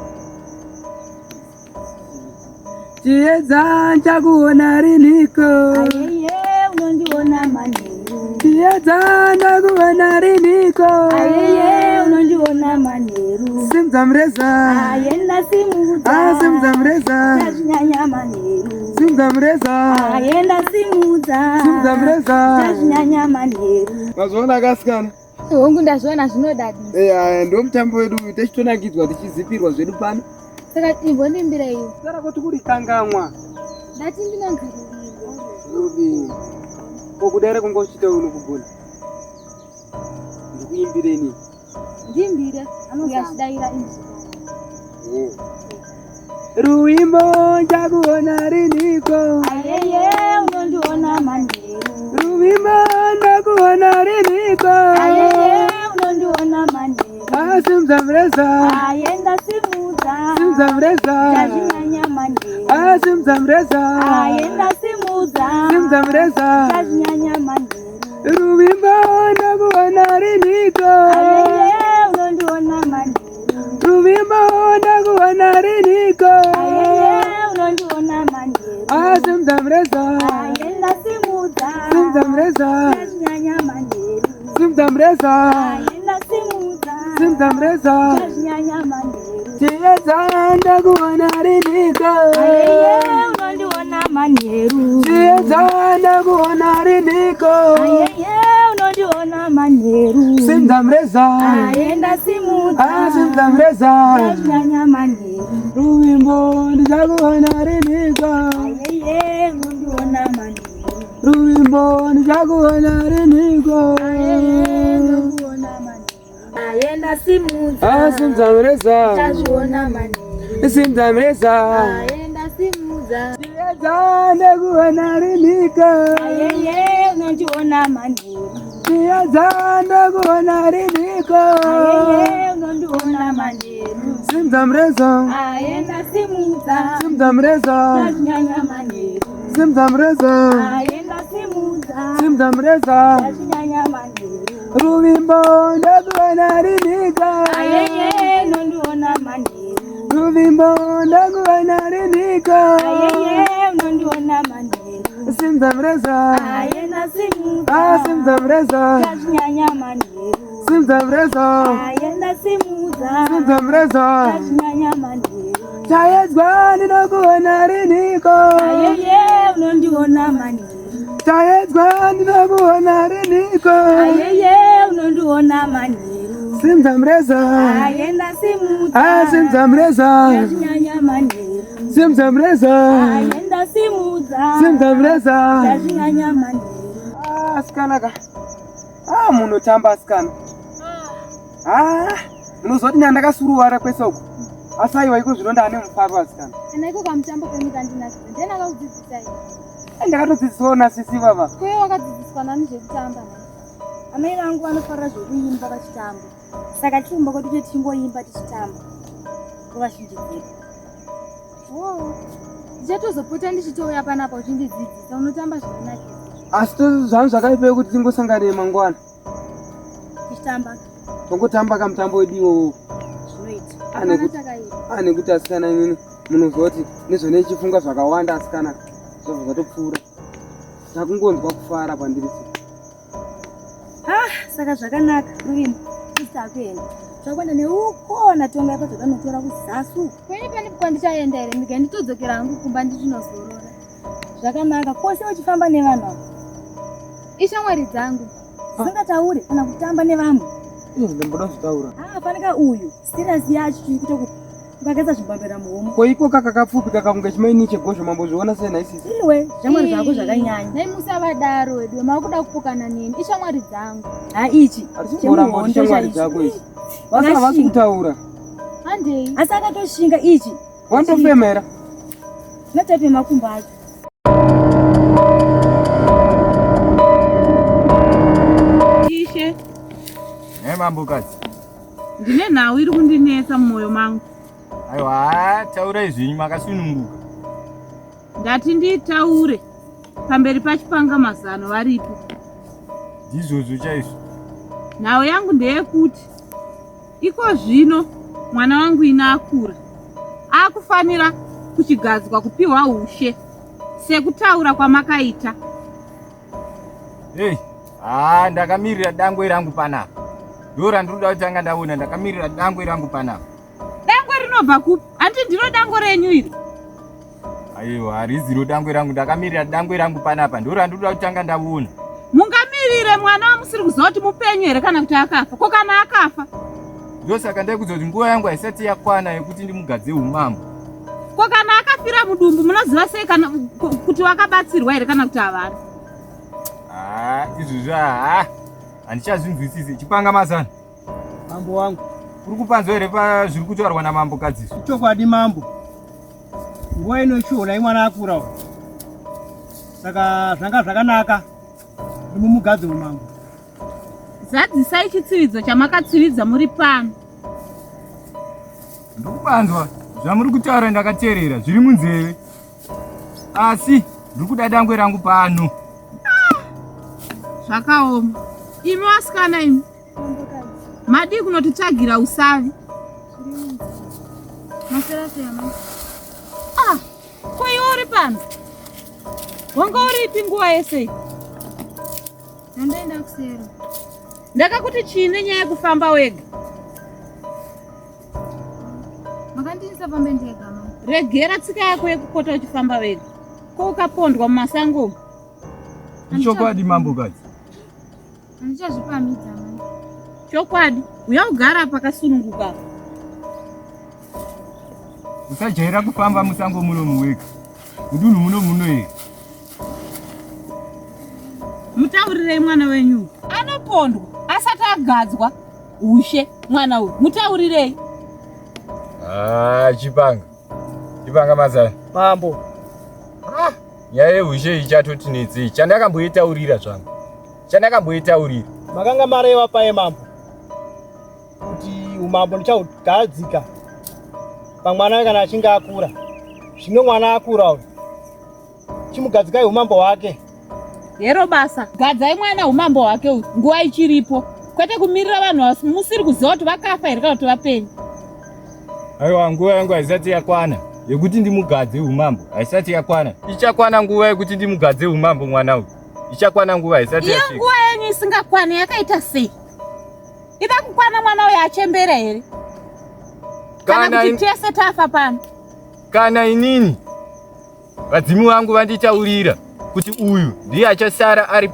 Chiedza nchakuona riniko? Ayeye unondiona manheru. Chiedza ndakuona riniko? Ayeye unondiona manheru. Simudza mureza. Ayenda simudza. Ah, simudza mureza. Chazvinyanya manheru. Simudza mureza. Ayenda simudza. Simudza mureza. Chazvinyanya manheru. Mazviona akasikana? Hongu ndazviona zvinodadisa. Eh, ndo mutambo wedu uyu tichitonakidzwa tichizipirwa zvedu pano. Saka imbondimbira iwe. Sara kuti kurikangamwa. Ndati ndinonzi Ruvimbo. Ruvimbo. Ko kudai kunga uchiita unokugona. Ndikuimbireni. Ndimbire. Anozvidaira inzwi. Oh. Ruimbo njakuona riniko. Ayeye unondiona manheru. Ruimbo ndakuona riniko. Ayeye unondiona manheru. Ah, simudza mureza. Ayenda simudza. Simudza mureza. Chazvinyanya manheru. Ah, simudza mureza. Ayenda simudza. Simudza mureza. Chazvinyanya manheru. Ruvimbo ndakuona riniko. Ayeye unondiona manheru. Ruvimbo ndakuona riniko. Ayeye unondiona manheru. Ah, simudza mureza. Ayenda simudza. Simudza mureza. Chazvinyanya manheru. Simudza mureza. Ayenda simudza. Simudza mureza. Chazvinyanya manheru. Chiedza ndakuona riniko. Ayeye unondiona manheru. Chiedza ndakuona riniko. Ayeye unondiona manheru. Simudza mureza. Ayenda simudza. Ah, simudza mureza. Chazvinyanya manheru. Ruvimbo ndichakuona riniko. Ayeye unondiona manheru. Ruvimbo ndichakuona riniko. Ayeye unondiona manheru. Ayenda simudza. Ah, simudza mureza. Chazviona manheru. Simudza mureza. Ayenda simudza. Chiedza ndakuona riniko. Ayeye unondiona manheru. Chiedza ndakuona riniko. Ayeye unondiona manheru. Simudza mureza. Ayenda simudza. Simudza mureza. Chazvinyanya manheru. Simudza mureza. Ayenda simudza. Simudza mureza. Chazvinyanya manheru. Ruvimbo ndakuona riniko. Ayeye unondiona manheru. Ruvimbo ndakuona riniko. Ayeye unondiona manheru. Simudza mureza. Ayenda simudza. Ah, simudza mureza. Chazvinyanya manheru. Simudza mureza. Ayenda simudza. Simudza mureza. Chazvinyanya manheru. Chaedzwa ndinokuona riniko. Ayeye unondiona manheru. Chaedzwa ndinokuona riniko. Ayeye unondiona manheru. Simudza mureza. Ayenda simudza. Ah, simudza mureza. Chazvinyanya manheru. Simudza mureza. Ayenda simudza. Simudza mureza. Chazvinyanya manheru. Ah, asikana ka. Ah, munotamba asikana. Ah, munozoti ndakasuruwara kwese uku. Asi aiwa iko zvino ndane mufaro asikana. Kana iko kamutambo kenyu kandinakidza. Ndiani akakudzidzisai? Ndakatodzidziswawo nasisi vava. Kweyo wakadzidziswa nani zvekutamba nhai? Amai vangu vanofarira zvekuimba vachitamba. Saka tichiumba kwedu chete tichingoimba tichitamba. Nguva zhinji dzedu. Oh, ndichatozopota ndichitouya panapa uchindidzidzisa unotamba zvakanakisa. Asi zvangu zvakaipei kuti tingosangane mangwana. Tichitamba. Tongotamba kamutambo wedu iwowo. Zvinoita. Hapana chakaipa. Ah, nekuti asikana inini munozwa kuti nezvanechifunga zvakawanda asikana zvabva zvatopfuura. Takungonzwa kufara pandiri so. Ah, saka zvakanaka Ruvimbo. Sisi takuenda. Takuenda neuko naTongai pazvatanotora kuzasi uko. Kwenyu pane kwandichaenda here? Ndika nditodzokera hangu kumba ndichinozorora. Zvakanaka kwose uchifamba nevanhu ava. Ishamwari dzangu. Dzisingataure kana kutamba nevamwe. Ih, ndimboda kuzvitaura. Ah, fanika uyu. Serious yacho chiri kuita kukakesa zvibhambera muhomwe. Ko iko kaka kapfupi kaka kunge chimaini chegozho mambozviona sei nhai sisi? Iwe, shamwari zvako zvakanyanya. Nhai musavadaro wedu, makuda kupokana neni. Ishamwari dzangu. Ha ichi. Harisi kuramba kuti shamwari dzako ichi. Vasi havasi kutaura. Handei. Asi akatoshinga ichi. Wanotofemera. Zvinotape makumbo acho. Ishe. Hey, mambokadzi. Ndine nhau iri kundinetsa mumwoyo mangu. Aiwa, taurai zvenyu makasununguka. Ndati nditaure. pamberi pachipanga mazano varipo. Ndizvozvo chaizvo. Nhau yangu ndeyekuti iko zvino mwana wangu ina akura akufanira kuchigadzwa kupiwa ushe sekutaura kwamakaita. Hey, ah, ndakamirira dangwe rangu panapa. Ndiro randiri kuda kutanga ndaona, ndakamirira dangwe rangu panapa. Dangwe rinobva kupi? Hanti ndiro dango renyu iri? Aiwa, hariziro dangwe rangu, ndakamirira dangwe rangu panapa. Ndiro randiri kuda kutanga ndaona. Mungamirire mwana wamusiri kuziva kuti mupenyu here kana kuti akafa? Ko kana akafa? Ndosaka ndaikuudza kuti nguva yangu haisati yakwana yekuti ndimugadze umambo. Ko kana akafira mudumbu munoziva sei kana kuti wakabatsirwa here kana kuti havana? Ah, izvozvo haa handichazvinzwisisi. Chipanga mazano. Mambo wangu. Uri kupanzwa here pazviri kutaurwa namambokadzi izvi? Chokwadi mambo. Nguva ino ichiona mwana akura uyu. Saka zvanga zvakanaka ndimumugadze umambo. Zadzisai chitsividzo chamakatsividza muri pano. Ndikupanzwa zvamuri kutaura ndakateerera zviri munzeve. Asi ndiri kuda dangwe rangu pano. Ah, zvakaoma. Imi vasikana imi. Madii kunotitsvagira usavi? Ah, ko iwe uri pano? Wanga uripi nguva yese? Ndandaenda kusero. Ndakakuti chii nenyaya yekufamba wega? Makandinisa fambe ndega ma. Regera tsika yako yekupota uchifamba wega. Ko ukapondwa mumasango umu? Ichokwadi mambokadzi. Handichazvipamhidza mai. Chokwadi, uya ugara pakasununguka apa. Usajaira kufamba musango muno muwega. Mudunhu muno muno here? Mutaurirei mwana wenyu anopondwa asati agadzwa ushe mwana uyu mutaurirei. Ah, chipanga. Chipanga mazana. Mambo. Ah, nyaya yehushe ichatotinetsei. Chandakamboitaurira zvangu. Chandakamboitaurira. Makanga mareva paye mambo kuti umambo ndichahugadzika pamwana kana achinge akura. Zvino mwana akura uyu. Chimugadzikai umambo hwake. Hero basa. Gadzai mwana umambo hwake uyu nguva ichiripo. Kwete kumirira vanhu musiri kuziva kuti vakafa here kana kuti vapenyu. Aiwa nguva yangu haisati yakwana yekuti ndimugadze umambo haisati yakwana. Ichakwana nguva yekuti ndimugadze umambo mwana uyu. Ichakwana nguva haisati yasvika. Iyo nguva yenyu isingakwane yakaita sei? Ida kukwana mwana uyu achembera here? Kana kuti tese tafa pano. Kana inini vadzimu vangu vanditaurira kuti uyu ndiye achasara ari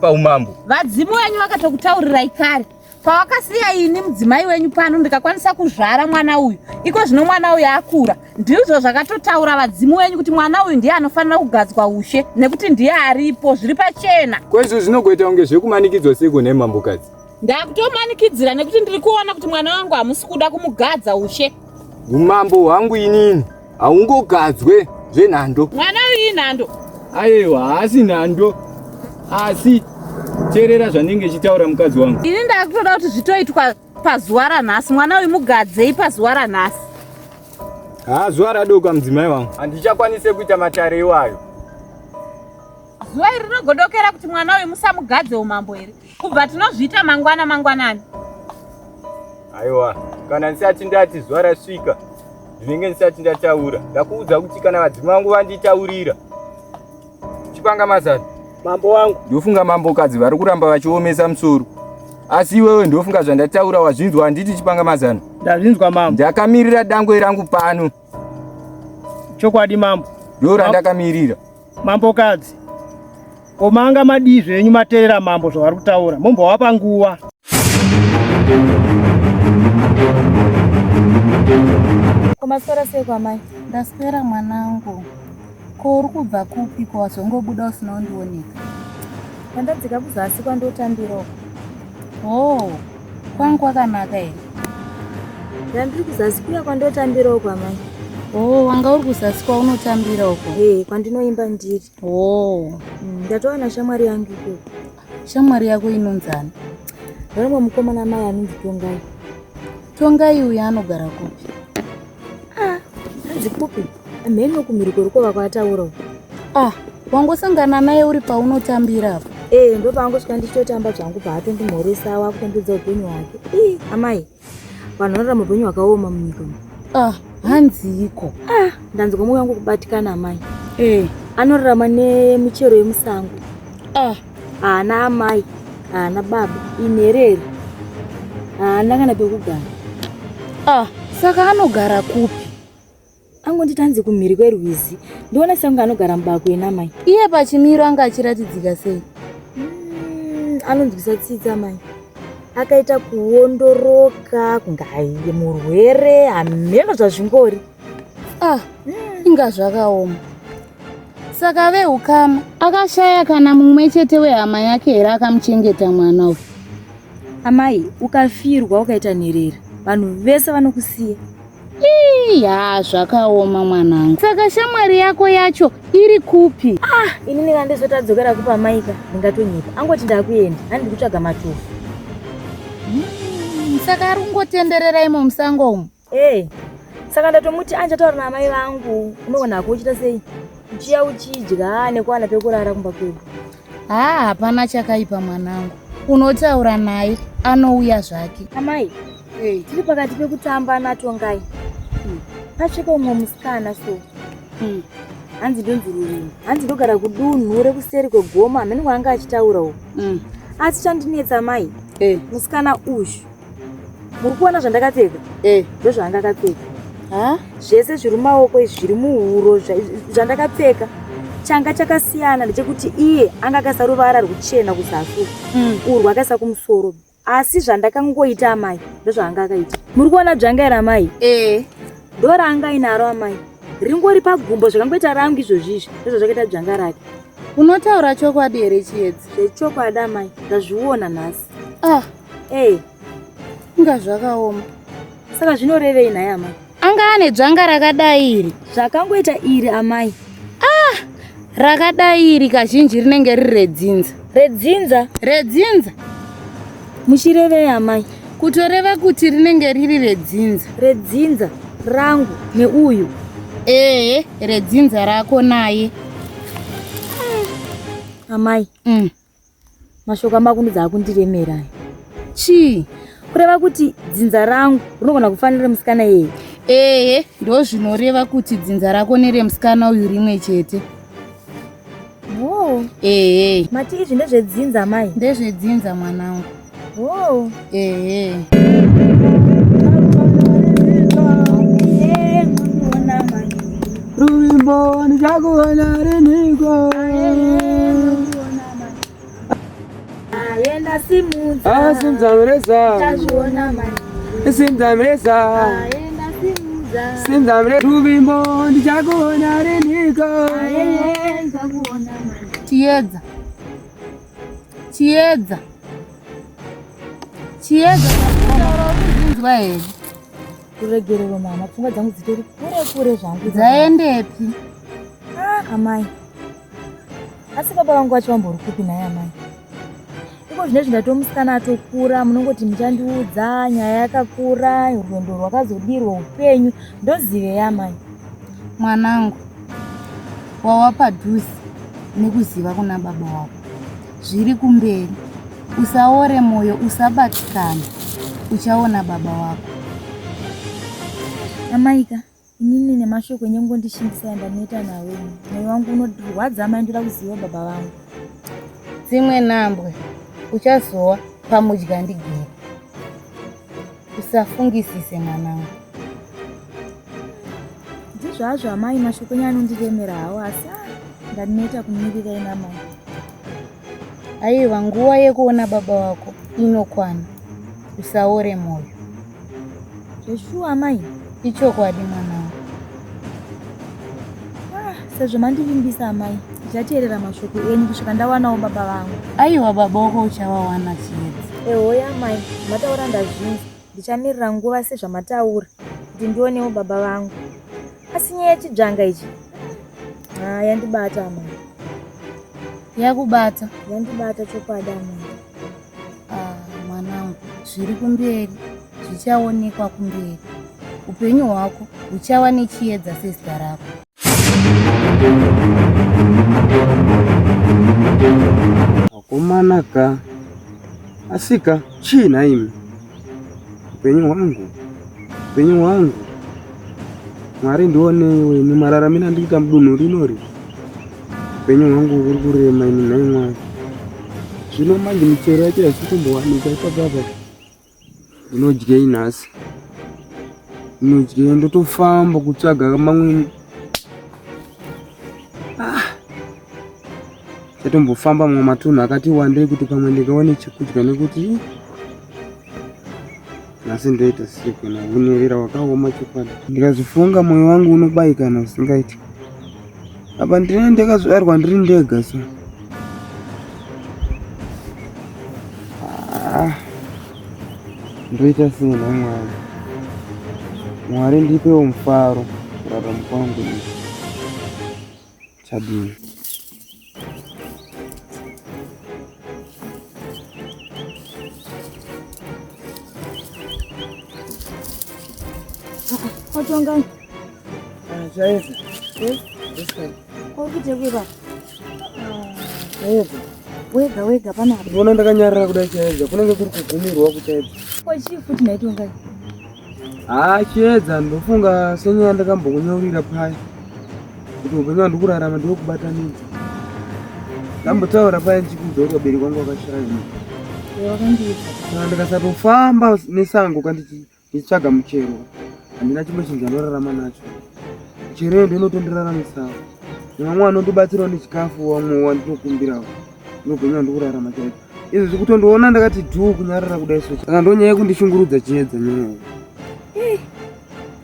paumambo. Vadzimu venyu vakatokutaurirai kare pawakasiya ini mudzimai wenyu pano ndikakwanisa kuzvara mwana uyu iko zvino mwana uyu akura ndizvo zvakatotaura vadzimu wenyu kuti mwana uyu ndiye anofanira kugadzwa ushe nekuti ndiye aripo zviri pachena Ko izvo zvinogoita kunge zvekumanikidzwa seiko nhai mambokadzi? Ndakutomanikidzira nekuti ndiri kuona kuti mwana wangu hamusi kuda kumugadza ushe. Umambo hwangu inini haungogadzwe zvenhando. Mwana uyu inhando. Aiwa haasi nhando asi teerera zvandinge ichitaura mukadzi wangu. Ini ndakutoda kuti zvitoitwa pazuva ranhasi. Mwana uyu mugadzei pazuva ranhasi. Haa zuva radoka mudzimai wangu. Handichakwanise kuita matare iwayo. Zuva iri rinogodokera kuti mwana uyu musamugadze umambo here? Kubva tinozviita mangwana mangwanani. Aiwa, kana ndisati ndati zuva rasvika ndinenge ndisati ndataura. Ndakuudza kuti kana vadzimu vangu vanditaurira. Chipanga mazano. Mambo wangu. Ndofunga mambokadzi vari kuramba vachiomesa musoro. Asi iwewe ndofunga zvandataura wazvinzwa handiti chipanga mazano. Ndazvinzwa mambo. Ndakamirira dangwe rangu pano. Chokwadi mambo. Ndo randakamirira. Mambokadzi. Ko manga madii zvenyu materera mambo zvavari kutaura mombowapa nguva. Ko maswera sei kwamai? Ndaswera mwanangu. Ko uri kubva kupi ko wazongobuda usina kundioneka? Ndandadzika kuzasi kwandotambira uko. Oh, kwangu kwakanaka here? Ndandiri kuzasi kuya kwandotambira uko amai. Oh, wanga uri kuzasi kwaunotambira uko? Eh, kwandinoimba ndiri. Oh. Ndatowana shamwari yangu ikoko. Shamwari yako inonzani? Ndone mukomana mai anonzi Tongai. Tongai uyu anogara kupi? Ah, anzi kupi? Mheno kumhiri kwerukova kwaataura uko. Ah, Wangosangana naye uri paunotambira apo? Ee, ndopaangosvika ndichitotamba zvangu paatondimhoresa wakutondudza upenyu hwake. Ii, amai, vanhu vanorarama upenyu hwakaoma munyika umu. Ah, hanziiko? Ah, ndanzwa mwoyo wangu kubatikana amai. Eh. Anorarama nemichero yemusango. Ah. Haana amai, haana baba, inherera. Haana kana pekugara. Ah, saka anogara kupi? Angonditi hanzi kumhiri kwerwizi. Ndiona sekunge anogara mubako ena amai. Iye pachimiro anga achiratidzika sei? Anonzwisa tsitsi amai. Akaita kuondoroka kunge aiye murwere, hameno zvazvingori. Ah, inga zvakaoma. Saka veukama akashaya kana mumwe chete wehama yake here akamuchengeta mwana uyu? Amai, ukafirwa ukaita nherera, vanhu vese vanokusiya. Iya, zvakaoma mwanangu. Saka shamwari yako yacho iri kupi? Ah, inini kana ndizotadzokera kupa maika ndingatonyepa. Angoti ndakuenda, handi kutsvaga matofu. Saka ari kungotenderera imo musango umu? Eh. Saka ndatomuti anjataura naamai vangu, unoona hako uchiita sei? Uchiya uchidya nekuwana pekurara kumba kwedu. Haa, hapana chakaipa mwanangu. Unotaura naye anouya zvake. Amai, hey. Tiri pakati pekutamba naTongai. Pasvika umwe musikana so. Hanzi ndonzi Rurimi. Hanzi ndogara kudunhu rekuseri kwegoma, hameno kwaanga achitaura uko. Asi chandinetsa amai, hey. Musikana uyu muri kuona zvandakapfeka? Ndozvaanga akapfeka. Zvese zviri mumaoko izvi zviri muhuro zvandakapfeka. Changa chakasiyana ndechekuti iye anga akaisa ruvara rwuchena kuzasi urwu akaisa kumusoro. Asi zvandakangoita amai ndozvaanga akaita. Muri kuona dzvanga iri amai? Ndoraanga ainaro amai. Ringori pagumbo zvakangoita rangu izvozvi izvi ndozvazvakaita dzvanga rake. Unotaura chokwadi here Chiedza? Zvechokwadi amai, ndazviona nhasi. Ah. Inga zvakaoma. Saka zvinorevei nhai amai? Anga ane dzvanga rakadai iri. Zvakangoita iri amai. Ah, rakadai iri kazhinji rinenge riri redzinza. Redzinza? Redzinza. Muchirevei amai? Kutoreva kuti rinenge riri redzinza. Redzinza rangu neuyu. Ehe, redzinza rako naye. Amai. Mashoko amakundudza akundiremera. Chii? Kureva kuti dzinza rangu rinogona kufanira musikana iyeye? Ehe, ndozvinoreva kuti dzinza rako neremusikana uyu rimwe chete. Oh. Ehe. Mati izvi ndezvedzinza amai? Ndezvedzinza mwanangu. Oh. Ehe. Ruvimbo ndichakuona riniko? Aenda simudza. Simudza mureza. Ndichakuona mani. Simudza mureza. Aenda simudza. Simudza mureza. Ruvimbo ndichakuona riniko? Aenda kuona mani. Chiedza. Chiedza. Chiedza, uri here? Ruregerero mama, pfungwa dzangu dzitori kure kure zvangu. Dzaendepi? Ah, amai. Asi baba vangu vacho vambori kupi nhai amai? Iko zvinezvi ndatomusikana atokura, munongoti muchandiudza nyaya yakakura, rwendo rwakazodirwa upenyu, ndozivei amai? Mwanangu, wawa padhuze nekuziva kuna baba wako. Zviri kumberi. Usaore moyo, usabatikana. Uchaona baba wako. Amaika, inini nemashoko enyu ngondishingisa ndaneta nawe. Moyo wangu unorwadza amai, ndoda kuziva baba vangu. Dzimwe nhambwe uchazowa pamudya ndigere. Usafungisise mwanangu. Ndizvo hazvo amai, mashoko enyu anondiremera hawo, asi ndaneta kumirira ina amai. Aiwa, nguva yekuona baba wako inokwana. Usaore moyo. Zveshuwa amai? Ichokwadi mwanangu. Sezvo mandivimbisa amai, ndichateerera mashoko enyu kusvika ndawanawo baba vangu. Aiwa, baba wako uchawawana Chiedza. Ehoya amai, mataura ndazvinzwa. Ndichamirira nguva sezvamataura kuti ndionewo baba vangu. Asi nyaya yechidzvanga ichi, yandibata amai. Yakubata? Yandibata chokwadi amai. Mwanangu, zviri kumberi zvichaonekwa kumberi. Upenyu hwako huchava nechiedza sezita rako. Vakomana ka, asika chii nhaimi? Upenyu hwangu, upenyu hwangu, Mwari ndioneiwo ini mararamiro andikuita mudunhu rinori. Upenyu hwangu huri kurema ini nhai Mwari. Zvino manje michero yacho haisi kumbowanika ipapa apa. Ndinodyei nhasi? Ndinodyei? Ndotofamba kutsvaga mamwe. Ah. Chatombofamba mamwe matunhu akati wandei kuti pamwe ndingaone chekudya nekuti nhasi ndoita sei kana unherera wakaoma chokwadi. Ndikazvifunga moyo wangu unobayikana zvisingaiti. Apa ndine ndakazvarwa ndiri ndega so. Ah, ndoita sei nhai Mwari? Mwari ndipewo mufaro kurarama kwangu ini. Chadini? Watonga. Chaedza. Uri kuita kuipa? Chaedza. Wega wega panapa. Ndinoona ndakanyarara kudai Chaedza. Kunenge kuri kugumirwa kuchaedza. Ko chii futi nhai Tongai? Haa Chiedza ndofunga senyaya ndakambokunyaurira paya kuti upenyu hwandiri kurarama ndewekubatanidza. Ndambotaura paya ndichikuudza kuti vabereki vangu vakashaya. Wakandiudza. Saka ndikasatofamba nesango kandichi ndichitsvaga muchero handina chimwe chinhu chandinorarama nacho michero iyo ndoinotondiraramisawo nevamwe vanondibatsirawo nechikafu vamwe wandinokumbirawo ndogenya wandikurarama chaiko izvi zvikutondiona ndakati dhuu kunyarara kudai so saka ndonyaya yekundishungurudza chiedza nyaya iyi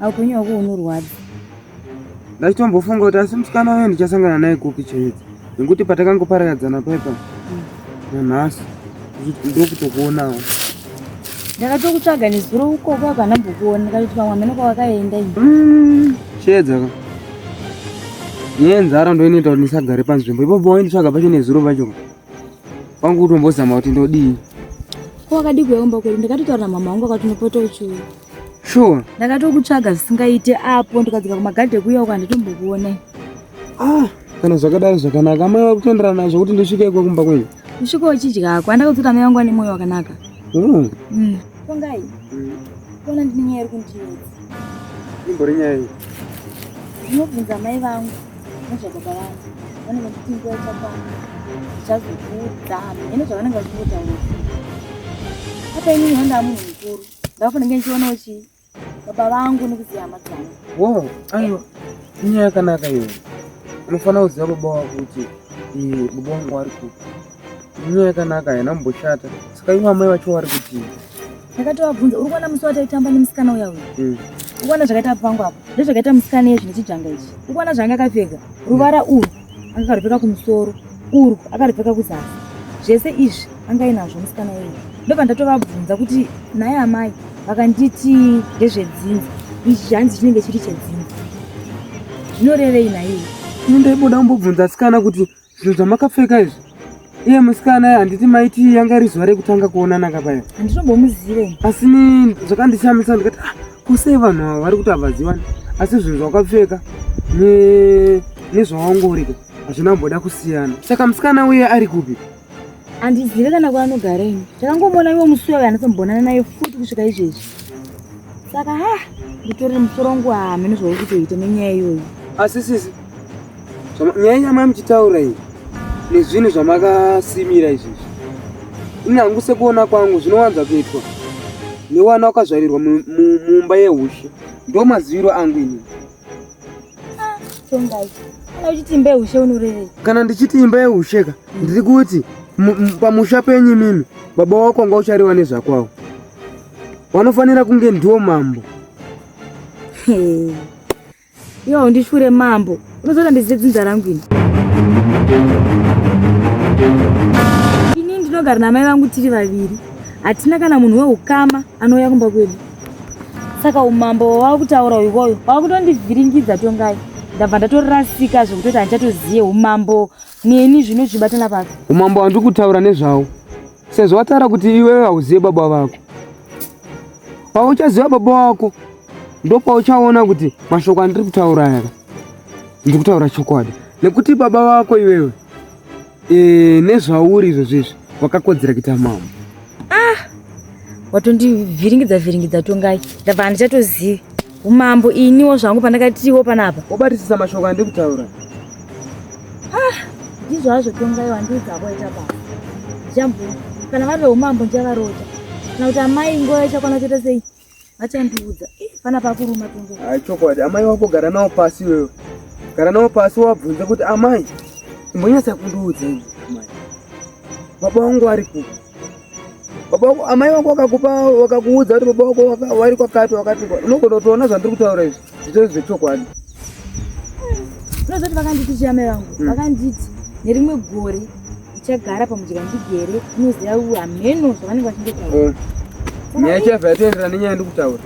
aupenyu hwako hunorwadza ndachitombofunga kuti asi musikana uyo ndichasangana naye kupi chiedza nekuti patakangoparadzana paipa nanhasi ndokutokuonawo ndakatokutsvaga nezuro ukoko ako handambokuona ndikatoti pamwe hameno kwawakaenda ini mm, chiedza ka nyaya yenzara ndoinoita kuti ndisagare panzvimbo ipopo wainditsvaga pacho nezuro pacho kwangu kutombozama kuti ndodii ko wakadii kuuya kumba kwedu ndakatotaura namama wangu akati unopota uchiuya Sure. Ndakatokutsvaga zvisingaite apo ndikadzika kumagadhe kuya uko handitombokuona. Ah, kana zvakadaro zvakanaka. Amai vari kutenderana nazvo kuti ndisvike iko kumba kwenyu. Usvike uchidya hako. Andakaudzwa amai vangu vane moyo wakanaka. Oh. Mm. Tongai. Mm. Kuona ndine nyaya iri kundinetsa. Imbori nyaya iyi. Ndinobvunza amai vangu nezvababa vangu. Vanenge vachiti nguva ichakwana. Ndichazokuudza. Hameno zvavanenge vachingotaura. Apa inini handaa munhu mukuru. Ndakufanira ndichionawo chii baba vangu nekuziva hama dzangu. Wow, aiwa inyaya yakanaka iyoyo. Unofanira kuziva baba wako kuti baba vangu vari kupi. Inyaya yakanaka haina kumboshata. Saka ivo amai vacho vari kutii? Ndakatovabvunza, uri kuona musi wataitamba nemusikana uya uya? Uri kuona zvakaita pangu apo? Ndozvakaita musikana iye zvine chidzvanga ichi. Uri kuona zvaanga akapfeka? Ruvara urwu anga akarupfeka kumusoro, urwu akarupfeka kuzasi. Zvese izvi anga ainazvo musikana iye. Ndobva ndatovabvunza kuti nhai amai, vakanditi ndezvedzinza. Ichi hanzi chinenge chiri chedzinza. Zvinorevei nhaiwe? Ini ndaiboda kumbobvunza asikana kuti zvinhu zvamakapfeka izvi iye musikana handiti maiti yanga iri zuva rekutanga kuonana ka paya handitombomuzive asi ni zvakandishamisa ndikati ah kusei vanhu ava vari kuti havazivani asi zvinhu zvawakapfeka nezvawangorika hazvina kumboda kusiyana saka musikana uye ari kupi handizive kana kwaanogara ini takangomuona iwo musi uyo handatombonana naye futi kusvika izvezvi saka ha nditorere musoro wangu hameno zvauri kutoita nenyaya iyoyi asi sisi nyaya yamai muchitaura iyi nezvinhu zvamakasimira izvizvi ini hangu sekuona kwangu zvinowanza kuitwa newana wakazvarirwa mumba yehushe ndo maziviro angu ini ah, tongai kana uchiti imba yehushe unorevei kana ndichiti imba yehushe ka ndiri kuti pamusha penyu imimi baba wako wanga uchariwa nezvakwawo wanofanira kunge ndiwo mambo Iwe undishure mambo. Unozoda ndizive dzinza rangu ini. Ini ndinogara namai vangu tiri vaviri. Hatina kana munhu weukama anouya kumba kwedu. Saka umambo wava kutaura iwoyo wava kutondivhiringidza Tongai. Ndabva ndatorasika zvekutoti handichatoziye umambo neni zvino zvichibatana papi. Umambo handiri kutaura nezvawo sezvo wataura kuti iwewe hauzive baba vako. Pauchaziva baba wako ndopauchaona kuti mashoko andiri kutaura aya ndiri kutaura chokwadi nekuti baba vako iwewe E, nezvauri izvozvo izvi wakakodzera kuita mambo. Ah, watondivhiringidza vhiringidza Tongai, ndabva handichatozivi umambo iniwo zvangu pandakatiwo panapa. Wabatisisa mashoko andiri kutaura. Ah, ndizvo hazvo Tongai wandiudza kwaita basa. Ndichambo kana vari veumambo ndichavaroja kana kuti amai nguva ichakwana kuita sei vachandiudza. Pana pakuruma Tongai. Hai chokwadi amai wako gara nawo pasi iwewe. Gara nawo pasi wabvunza kuti amai imbonyatsa kundiudza ini amai. Baba wangu ari kupi? Baba wako amai wako wakakupa wakakuudza kuti baba wako wari kwakati wakati unogona kutoona zvandiri kutaura izvi zvitori zvechokwadi. Unozoti vakanditi chii amai vangu? Vakanditi nerimwe gore uchagara pamudya ndigere unoziva hameno zvavanenge vachingotaura. Nyaya yacho yatoenderana nenyaya yandiri kutaura.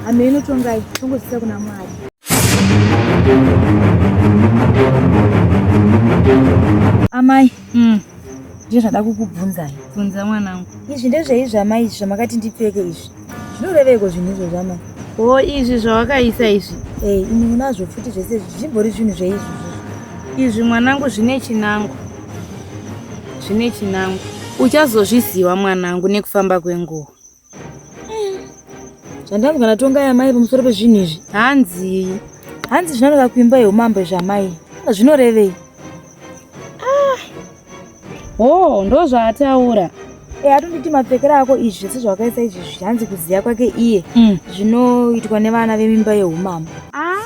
Hameno Tongai, tongozvisa kuna Mwari. Amai, ndine zvada kukubvunzai. Bvunza mwanangu. Izvi ndezvei zvamai izvi zvamakati ndipfeke izvi? Zvinoreveiko zvinhu izvozvo amai? O izvi zvawakaisa izvi? Eh, imi munazvo futi zvese izvi zvimbori zvinhu zvei izvozvo? Izvi mwanangu zvine chinangwa. Zvine chinangwa. Uchazozviziva mwanangu nekufamba kwenguva. Zvandanzwa naTongai amai pamusoro pezvinhu izvi. Hanzi. Hanzi zvinonoka kuimba yeumambo izvi amai. Zvinorevei? Ah. Oh, ndozvaataura. Eh, atonditi mapfekero ako izvi zvese zvawakaisa izvi zvanzi kuziya kwake iye zvinoitwa nevana vemimba yeumambo. Ah,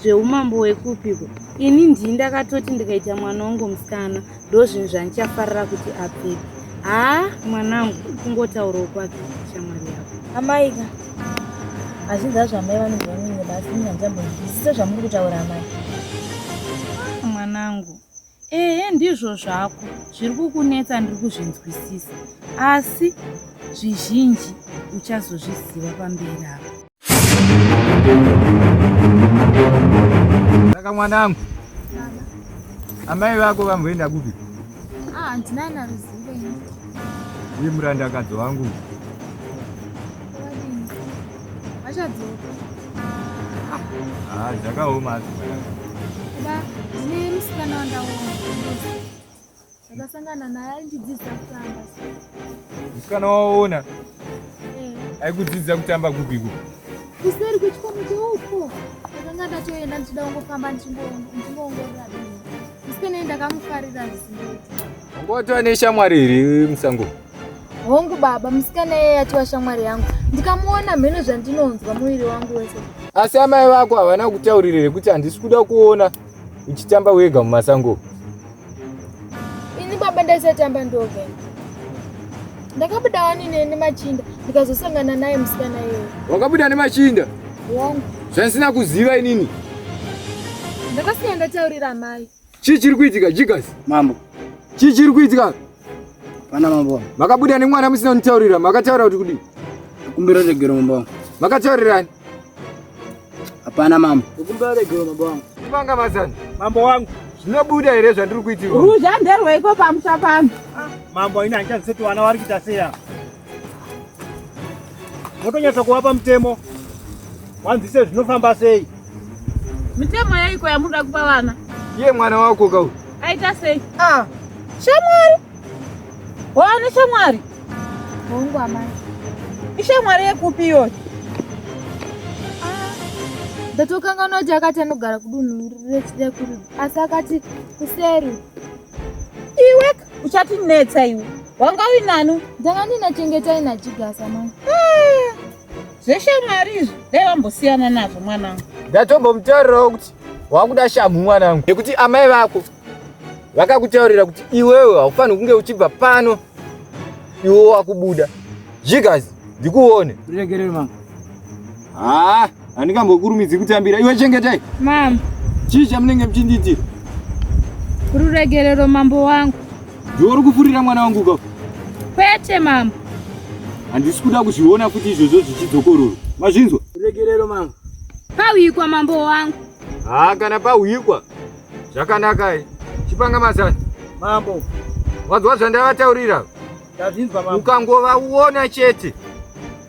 zveumambo hwekupiko? Ini ndini ndakatoti ndikaita mwana wangu musikana ndozvinhu zvandichafarira kuti apfeke. Haa mwanangu kungotaurawo kwake shamwari yako. Amaika, hazvinzi hazvo amai vanonzwa nyine basi ini handichambonzwisisa zvamuri kutaura amai. Ah, mwanangu ehe ndizvo zvako zviri kukunetsa ndiri kuzvinzwisisa asi zvizhinji uchazozviziva pamberi apo. Saka mwanangu, amai vako vamboenda kupi? Ah, handina na ruzivo ini. Uye murandakadzi wangu. Vachadzoka. Ah, zvakaoma hazvo mwanangu. Baba, ndine musikana wandaona. Ndakasangana naye aindidzidzisa kutamba. Musikana waona? Eh. Aikudzidzisa kutamba kupi kupi? Kuseri kwechikomo cheuko. Ndakanga ndatoenda ndichida kungofamba ndichingoongorora dunhu. Musikana iye ndakamufarira zvisingaiti. Wanga watova neshamwari here musango? Hongu baba, musikana iyeye atova shamwari yangu. Ndikamuona mheno zvandinonzwa muviri wangu wese. Asi amai vako havana kutaurira here kuti handisi kuda kuona uchitamba wega mumasango? Ini baba ndaisatamba ndoga. Ndakabuda wani nemachinda ndikazosangana naye musikana iyeye. Wakabuda nemachinda? Hongu. Zvandisina kuziva inini. Ndakasiya ndataurira amai. Chii chiri kuitika Jigas? Mambo. Chii chiri kuitika? Pana mambo. Makabuda nemwana musina kunditaurira, makataura kuti kudii? Kumbira regero mambo wangu. Makataurirani? Hapana mambo. Kumbira regero mambo wangu. Vanga mazana. Mambo wangu. Zvinobuda here zvandiri kuitirwa? Ruzha nderweiko pamusha pano? Mambo ini handichazwiseti vana vari kuita sei apa. Motonyatsa kuvapa mutemo. Wanzwise zvinofamba sei. Mitemo yaiko yamunoda kupa vana? Iye mwana wako kau. Aita sei? Ah, shamwari. Wane shamwari? Hongu amai. Ishamwari yekupi iyoyo? Ah, ndatokanganwa kuti akati anogara kudunhu rekuri asi akati kuseri. Iwe uchatinetsa iwe. Wanga uinani? Ndanga ndina Chengetai naJigasa amai. Ah, zveshamwari izvi dai wambosiyana nazvo mwanangu. Ndatombomutaurirawo kuti wakuda shamhu mwanangu nekuti amai vako vakakutaurira kuti iwewe haufaniri kunge uchibva pano iwe wakubuda. Jigas, ndikuone. Regerero mama. Ah, handingambokurumidzi kutambira. Iwe Chengetai. Mama. Chii chamunenge muchindiitira? Ruregerero mambo wangu. Ndiwe uri kufurira mwana wangu ka? Kwete mambo. Handisi kuda kuzviona futi izvozvo zvichidzokororwa. Mazvinzwa? Ruregerero mambo. Pahwikwa mambo wangu. Ah, kana pahwikwa. Zvakanakai. Chipanga mazana. Mambo. Wanzwa zvandavataurira? Ndazvinzwa mambo. Ukangovaona chete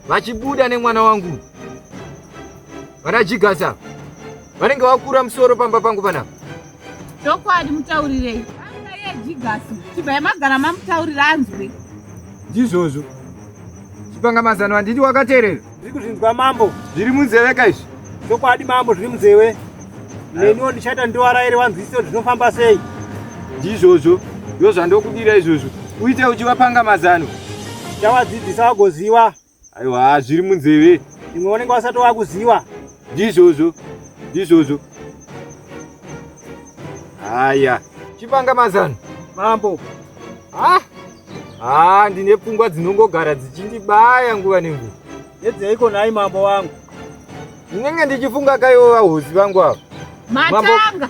vachibuda nemwana wangu. Vana Jigasa vanenge vakura musoro pamba pangu panapa. Chokwadi mutaurirei. Anga iye Legacy. Chibvai magara mamutaurira anzwe. Ndizvozvo. Chipanga mazano handiti wakateerera? Ndiri kuzvinzwa mambo. Zviri munzeve ka izvi? Chokwadi mambo zviri munzeve. Neniwo ndichaita ndiwaraire wanzwisise kuti zvinofamba sei. Ndizvozvo. Ndozvandokudira izvozvo. Uite uchivapanga mazano. Ndichavadzidzisa vagoziva. Aiwa zviri munzeve. Zvimwe unenge wasati wakuziva. Ndizvozvo. Ndizvozvo. Haya. Chipanga mazano. Mambo. Ah. Ah, ndine pfungwa dzinongogara dzichindibaya nguva nenguva. Ndedzeiko nhai mambo wangu? Ndinenge ndichifunga kaivo vahosi vangu ava. Matanga.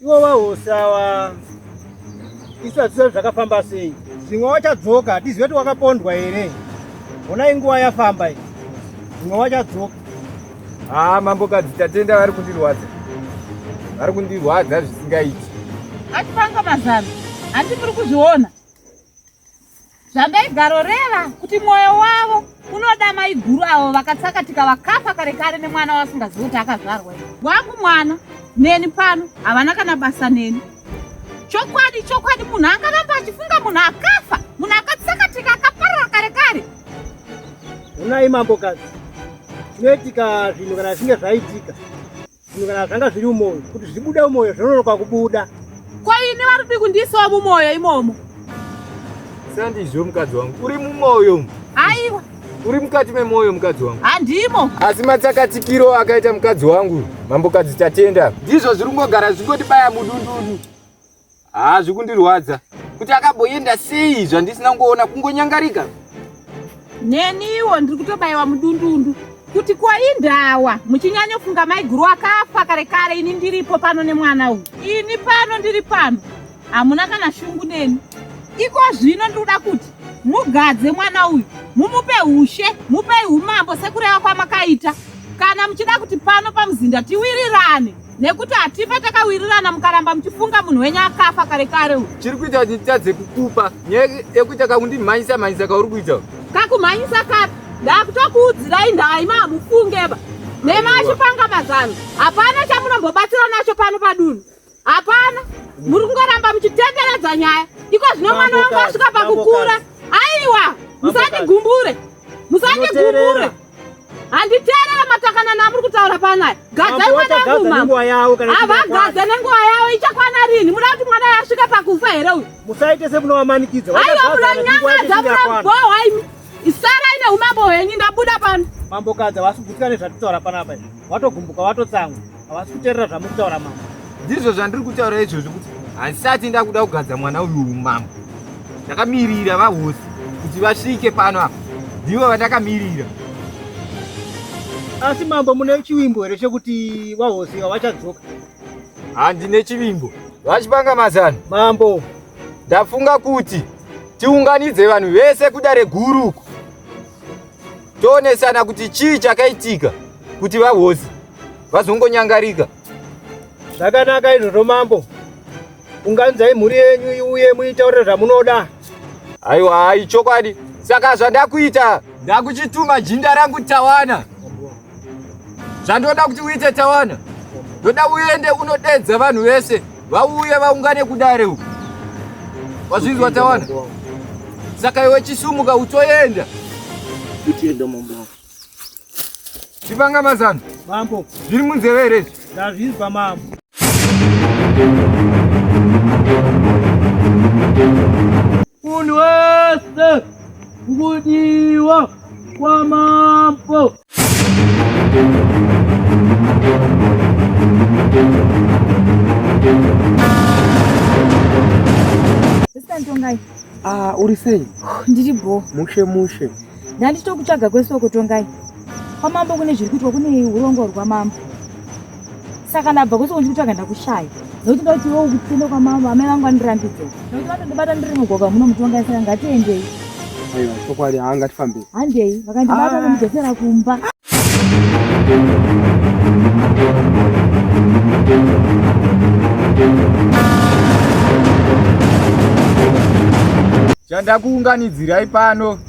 Ivo vahosi ava isu hatizivi zvakafamba sei. Zvimwe wachadzoka hatizivi kuti wakapondwa here. Honai nguva yafamba iyi. Zvimwe wachadzoka. Ah, mambokadzi Tatenda vari kundirwadza. Vari kundirwadza zvisingaiti. Achipanga mazano. Handi muri kuzviona. Zvandaigaroreva kuti mwoyo wavo unoda maiguru avo vakatsakatika vakafa kare kare nemwana wasingazivi kuti akazvarwa. Wangu mwana neni pano havana kana basa neni. Chokwadi chokwadi munhu angaramba achifunga munhu akafa, munhu akatsakatika akaparara kare kare. Unai mambokadzi. Chinoitika zvinhu kana zvinge zvaitika zvinhu kana zvanga zviri mumoyo kuti zvibude mumoyo zvinononoka kubuda. Ko ini vari kudi kundiisawo mumoyo imomo? Sandizvo mukadzi wangu, uri mumoyo. Aiwa. Uri mukati memoyo mukadzi wangu. Handimo. Asi matsakatikiro akaita mukadzi wangu, mambokadzi Tatenda, ndizvo zviri kungogara zvingotibaya mudundundu. Haa zvikundirwadza kuti akamboenda sei zvandisina kungoona kungonyangarika. Neniwo ndiri kutobaiwa mudundundu kuti ko indawa muchinyanyofunga maiguru akafa kare kare ini ndiripo pano nemwana uyu. Ini pano ndiri pano hamuna kana shungu neni. Iko zvino ndiri kuda kuti mugadze mwana uyu mumupe ushe mupei umambo sekureva kwamakaita kana muchida kuti pano pamuzinda tiwirirane nekuti hatife takawirirana mukaramba muchifunga munhu wenyu akafa kare kare uyu. Chiri kuita kuti nditadze kukupa nyaya yekuita kakundimhanyisa mhanyisa kauri kuita kakumhanyisa kapi ndakutokuudzirai ndava imi hamufungeba nema achipanga mazano hapana chamunombobatsira nacho pano padunhu hapana muri kungoramba muchitenderedza nyaya iko zvino mwana wangu asvika pakukura aiwa musandigumbure musandigumbure handiteerera matakanana amuri kutaura panaya gadzai mwana wangu mambo havagadze nenguva yavo ichakwana rini muda kuti mwana yasvika pakufa here uyu musaite semunovamanikidza aiwa munonyangadza munobhohwa imi isarai neumambo hwenyu ndabuda pano mambokadzi havasi kugutsika nezvatitaura panapa izvi watogumbuka watotsamwa havasi kuteerera zvamukutaura mambo ndizvo zvandiri kutaura izvozvo kuti handisati ndakuda kugadza mwana uyu umambo ndakamirira vahosi kuti vasvike pano apa ndivo vandakamirira asi mambo mune chivimbo here chekuti vahosi vachadzoka handine chivimbo vachipanga mazano mambo ndafunga kuti tiunganidze vanhu vese kudare guru uku toonesana kuti chii chakaitika kuti vahosi vazongonyangarika zvakanaka izvozvo mambo Unganidzai mhuri yenyu iuye muitaurire zvamunoda. Aiwa, hai chokwadi. Saka zvandakuita, ndakuchituma jinda rangu Tawana. Zvandoda kuti uite Tawana, ndoda uende unodedza vanhu vese vauye vaungane kudare uku. Wazvinzwa Tawana? Saka iwe chisumuka utoenda. Kutenda mambo. Chipanga mazano. Mambo. Zviri munzeve here izvi? Ndazvinzwa mambo. Munhu wese kudiwa kwamambo. Tongai. Ah, uri sei? Ndiri bho. Mushe mushe. Ndandichitokutsvaga kwese uko Tongai. Kwamambo kune zviri kuitwa kune urongwa rwamambo. Saka ndabva kwese uko ndichikutsvaga ndakushaya. Nekuti ndauti iwe ukutenda kwamambo amai vangu vandirambidze. Nekuti vanondibata ndiri mugwagwa muno mutongai saka ngatiendei. Aiwa, chokwadi haa ngatifambei. Handei, vakandibata ah. vandidzosera kumba. Chandakuunganidzirai pano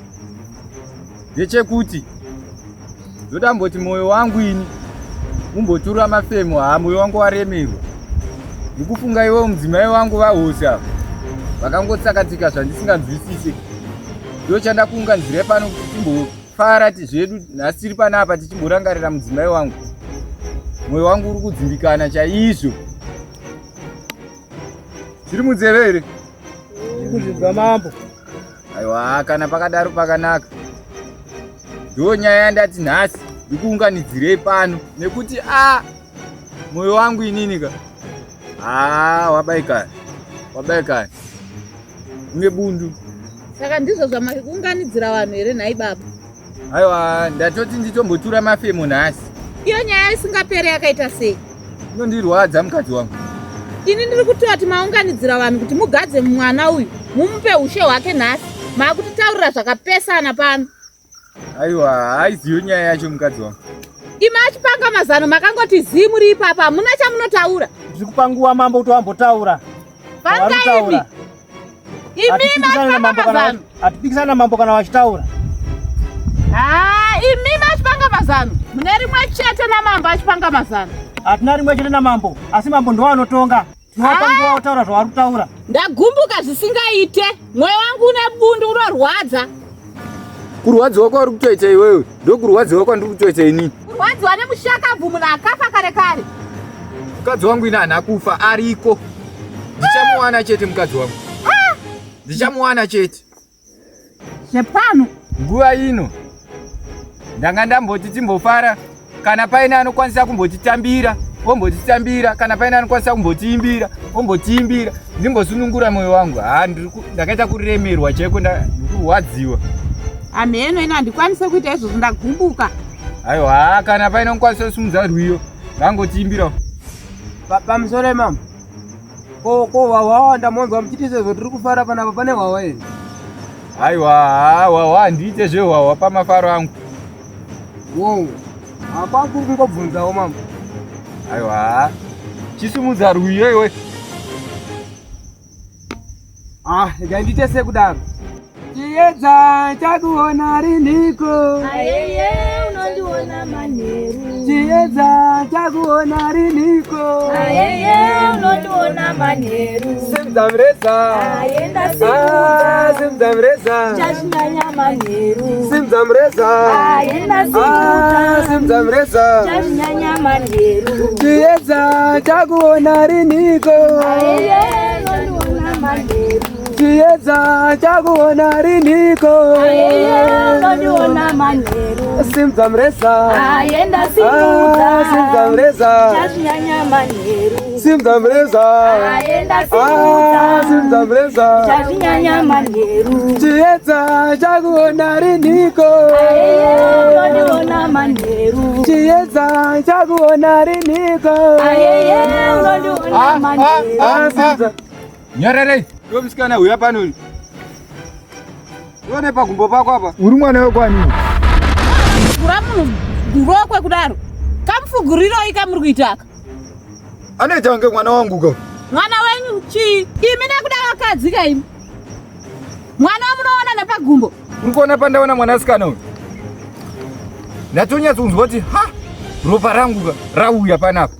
ndechekuti ndoda mboti mwoyo wangu ini umbotura mafemo haa mwoyo wangu waremerwa. Ndikufunga iwewo mudzimai wangu vahosi ava vakangotsakatika zvandisinganzwisise. Ndochandakuunganidzirai pano kuti timbofara zvedu nhasi tiri panapa tichimborangarira mudzimai wangu. Mwoyo wangu uri kudzimbikana chaizvo. Zviri munzeve here? Kuzvinzwa mambo. Aiwa, kana pakadaro pakanaka. Ndiyo nyaya yandati nhasi ndikuunganidzirei pano nekuti a moyo wangu inini ka haa wabaikana wabaikana une bundu. Saka ndizvo zvamaunganidzira vanhu here nhai baba? Aiwa, ndatoti nditombotura mafemo nhasi. Iyo nyaya isingapere yakaita sei? Inondirwadza mukadzi wangu. Ini ndiri kutoti maunganidzira vanhu kuti mugadze mwana uyu mumupe ushe hwake nhasi. Makutitaurira zvakapesana pano. Aiwa, haiziyo nyaya yacho mukadzi wangu. Imi achipanga mazano makangoti zii muri ipapa hamuna chamunotaura. Ndiri kupa nguva mambo kuti wambotaura. Panga imi. Imi machipanga mazano. Hatipikisana namambo kana vachitaura. Ah, imi machipanga mazano. Mune rimwe chete namambo achipanga mazano. Hatina rimwe chete namambo, asi mambo ndiwo anotonga. Tinopa nguva kutaura zvavari kutaura. Ndagumbuka zvisingaite. Mwoyo wangu une bundu unorwadza. Kurwadziwa kwauri kutoita iwewe ndokurwadziwa kwandiri kutoita inini. Kurwadziwa nemushakabvu munhu akafa kare kare. Mukadzi wangu ini haana kufa ariko. Ndichamuwana chete mukadzi wangu. Ndichamuwana chete. Zvepano. Nguva ino ndanga ndamboti timbofara kana paine anokwanisa kumbotitambira ombotitambira kana paine anokwanisa kumbotiimbira ombotiimbira ndimbosunungura mwoyo wangu. Haa ndakaita kuremerwa chaiko ndikurwadziwa. Hamheno ini handikwanise kuita izvozvo ndagumbuka. Aiwa kana paine unokwanisa kusimudza rwiyo ngangotiimbirawo. Pamusoro imama. Ko ko hwahwa ndamonzwa muchiti sezvo tiri kufara panapa pane hwahwa here? Aiwa hwahwa handiite zvehwahwa pamafaro angu. Wo. Hakwakuri kungobvunzawo mambo. Aiwa. Chisimudza rwiyo iwe. Ah, regai ndiite sekudaro. Chiedza chakuona riniko? Ayeye, unondiona manheru. Chiedza chakuona riniko? Ayeye, unondiona manheru. Simudza mureza. Ayenda simudza. Ah, simudza mureza. Chazvinyanya manheru. Simudza mureza. Ayenda simudza. Ah, simudza mureza. Chazvinyanya manheru. Chiedza chakuona riniko? Ayeye, unondiona manheru. Chiedza chakuona riniko? Ayeye, unondiona manheru. Simudza mureza. Ayenda simudza. Ah, simudza mureza. Chazvinyanya manheru. Simudza mureza. Ayenda simudza. Ah, simudza mureza. Chazvinyanya manheru. Chiedza chakuona riniko? Ayeye, unondiona manheru. Chiedza chakuona riniko? Ayeye, unondiona manheru. Ah, simudza. Nyararei. Iwe musikana huya pano. Uone pagumbo pako apa. Uri mwana wekwani? Kura munhu gurokwe kudaro. Kamufuguriroyi kamuri kuita aka? Anoita kunge mwana wangu ka. Mwana wenyu chii? Imi nekuda vakadzi ka imi. Mwana wamunoona nepagumbo. Uri kuona pandaona mwanasikana uyu? Ndatonyatsonzwa kuti ha ropa rangu ka rauya panapa.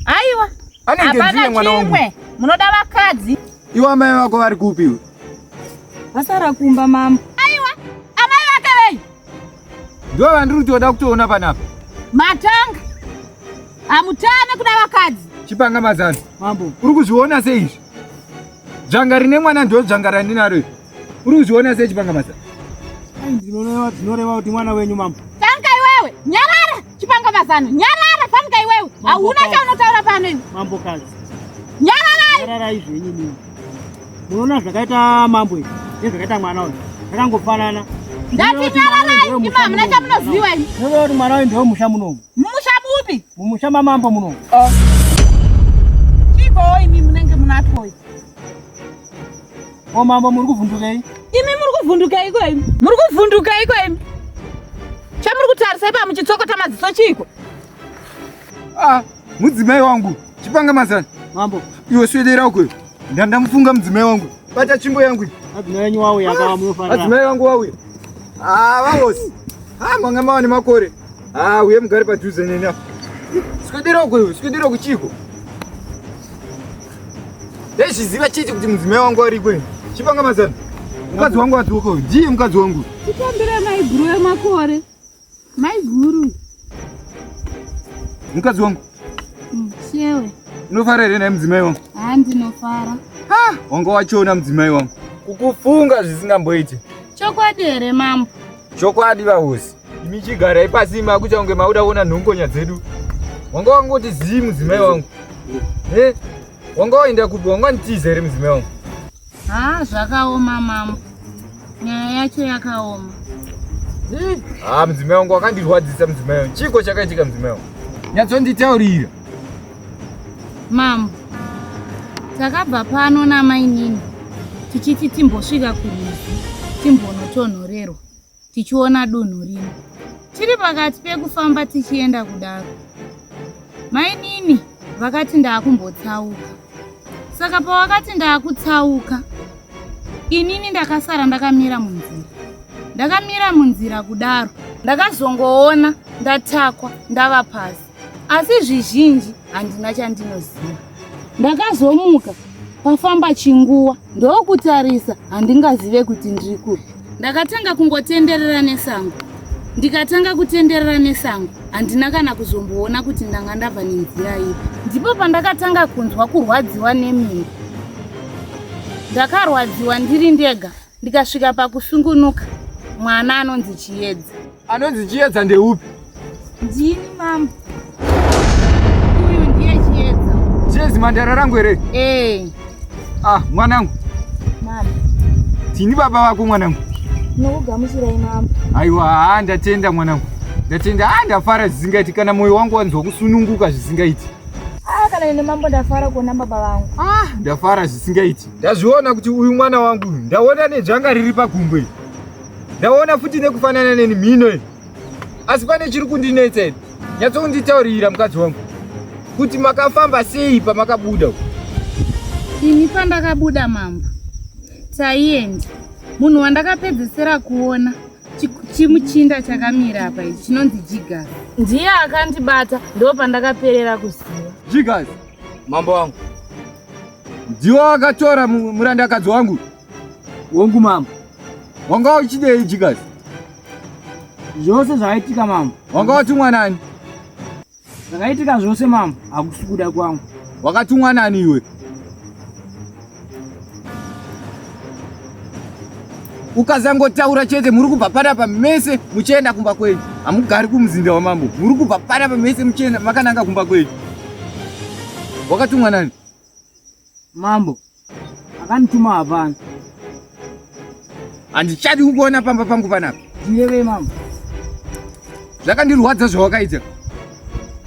Aiwa. Anenge ndiye mwana wangu. Chimwe. Munoda vakadzi. Iwe amai vako vari kupi iwe? Vasara kumba mambo. Aiwa, amai vake vei. Ndivo vandiri kutoda kutoona panapa. Matanga. Hamutane kuda vakadzi. Chipanga mazano. Mambo. Uri kuzviona sei izvi? Dzvanga rine mwana ndo dzvanga randinaro iri. Uri kuzviona sei chipanga mazano? Ai ndinoreva dzinoreva kuti mwana wenyu mambo. Fanika iwewe, nyarara chipanga mazano. Nyarara fanika iwewe. Hauna chaunotaura pano iwe. Mambokadzi. Nyararai. Nyararai zvenyu imimi. Munoona zvakaita mambo izvi nezvakaita mwana uyu. Zvakangofanana. Ndati nyararai imi hamuna chamunoziva imi. Zvinoreva kuti mwana uyu ndewe musha munomu. Mumusha mupi? Mumusha mamambo munomu. Chikowo imi munenge munatoi. O mambo muri kuvhundukei? Imi muri kuvhundukeiko imi? Muri kuvhundukeiko imi? Chamuri kutarisa ipa muchitsokota maziso chiiko? Ah, mudzimai wangu. Chipanga mazano. Mambo. Iwe swedera uko. Ndandamufunga mudzimai wangu. Bata tsvimbo yangu. Madzimai wenyu wauya akawa munofanira. Madzimai wangu wauya. Ah, vahosi. Ah, manga mawa nemakore. Ah, uye mugare padhuze neni apa. Swedera uko iwe, swedera uko chiiko? Ndaizviziva chete kuti mudzimai wangu ariko ini. Chipanga mazano. Mukadzi wangu adzoka uyu. Ndiye mukadzi wangu. Titambire maiguru emakore. Maiguru. Mukadzi wangu. Shewe. Unofara here naye mudzimai wangu? Haa ndinofara. Ha, wanga wachiona mudzimai wangu. Kukufunga zvisingamboiti. Chokwadi here mambo? Chokwadi vahosi. Imi chigarai pasi imi akuita kunge makuda kuona nhongonya dzedu. Wanga wangoti zii mudzimai wangu. Eh? Wanga waenda kupi? Wanga wanditiza here mudzimai wangu? Haa zvakaoma mambo. Nyaya yacho yakaoma. Ah, mudzimai wangu wakandirwadzisa mudzimai wangu. Chiiko chakaitika mudzimai wangu? Nyatsonditaurira. Mambo, takabva pano namainini tichiti timbosvika kurwizi timbonotonhorerwa tichiona dunhu rino. Tiri pakati pekufamba tichienda kudaro, mainini vakati ndaakumbotsauka. Saka pawakati ndaakutsauka, inini ndakasara ndakamira munzira. Ndakamira munzira kudaro, ndakazongoona ndatakwa ndava pasi, asi zvizhinji handina chandinoziva. Ndakazomuka pafamba chinguva ndokutarisa handingazive kuti ndiri kupi. Ndakatanga kungotenderera nesango, ndikatanga kutenderera nesango, handina kana kuzomboona kuti ndanga ndabva nenzira ipi. Ndipo pandakatanga kunzwa kurwadziwa nemimba. Ndakarwadziwa ndiri ndega ndikasvika pakusungunuka mwana anonzi Chiedza. Anonzi Chiedza ndeupi? Ndini mambo. Uyu ndiye Chiedza. Chiedza mandara rangu here? Eh. Ah, mwanangu. Mama. Tini baba vako mwanangu. Ndinokugamuchirai mambo. Aiwa, ndatenda mwanangu. Ndatenda, ah, ndafara zvisingaiti kana moyo wangu wanzwa kusununguka zvisingaiti. Ah, kana nene mambo ndafara kuona baba vangu. Ah, ndafara zvisingaiti. Ndazviona kuti uyu mwana wangu uyu, ndaona nedzvanga riri pagumbo iri. Ndaona futi nekufanana neni mhino iyi. Asi pane chiri kundinetsa ini. Nyatsokunditaurira mukadzi wangu kuti makafamba sei pamakabuda uku. Ini pandakabuda mambo taienda munhu wandakapedzesera kuona chimuchinda chakamira apa ichi chinonzi Jigas ndiye akandibata ndo pandakaperera kuziva. Jigas mambo wangu ndiwo wakatora murandakadzi wangu. Wangu mambo. Wanga uchidei Jigas? Zvose zvaitika mambo. Wanga watumwa nani? Zvakaitika zvose mambo, hakusi kuda kwangu. Wakatumwa nani iwe? Ukazangotaura chete muri kubva panapa mese muchienda kumba kwenyu. Hamugari kumuzinda wamambo. Muri kubva panapa mese muchienda makananga kumba kwenyu. Wakatumwa nani? Mambo, akandituma hapana. Handichadi kukuona pamba pangu panapa. Ndinevei mambo? Zvakandirwadza zvawakaita.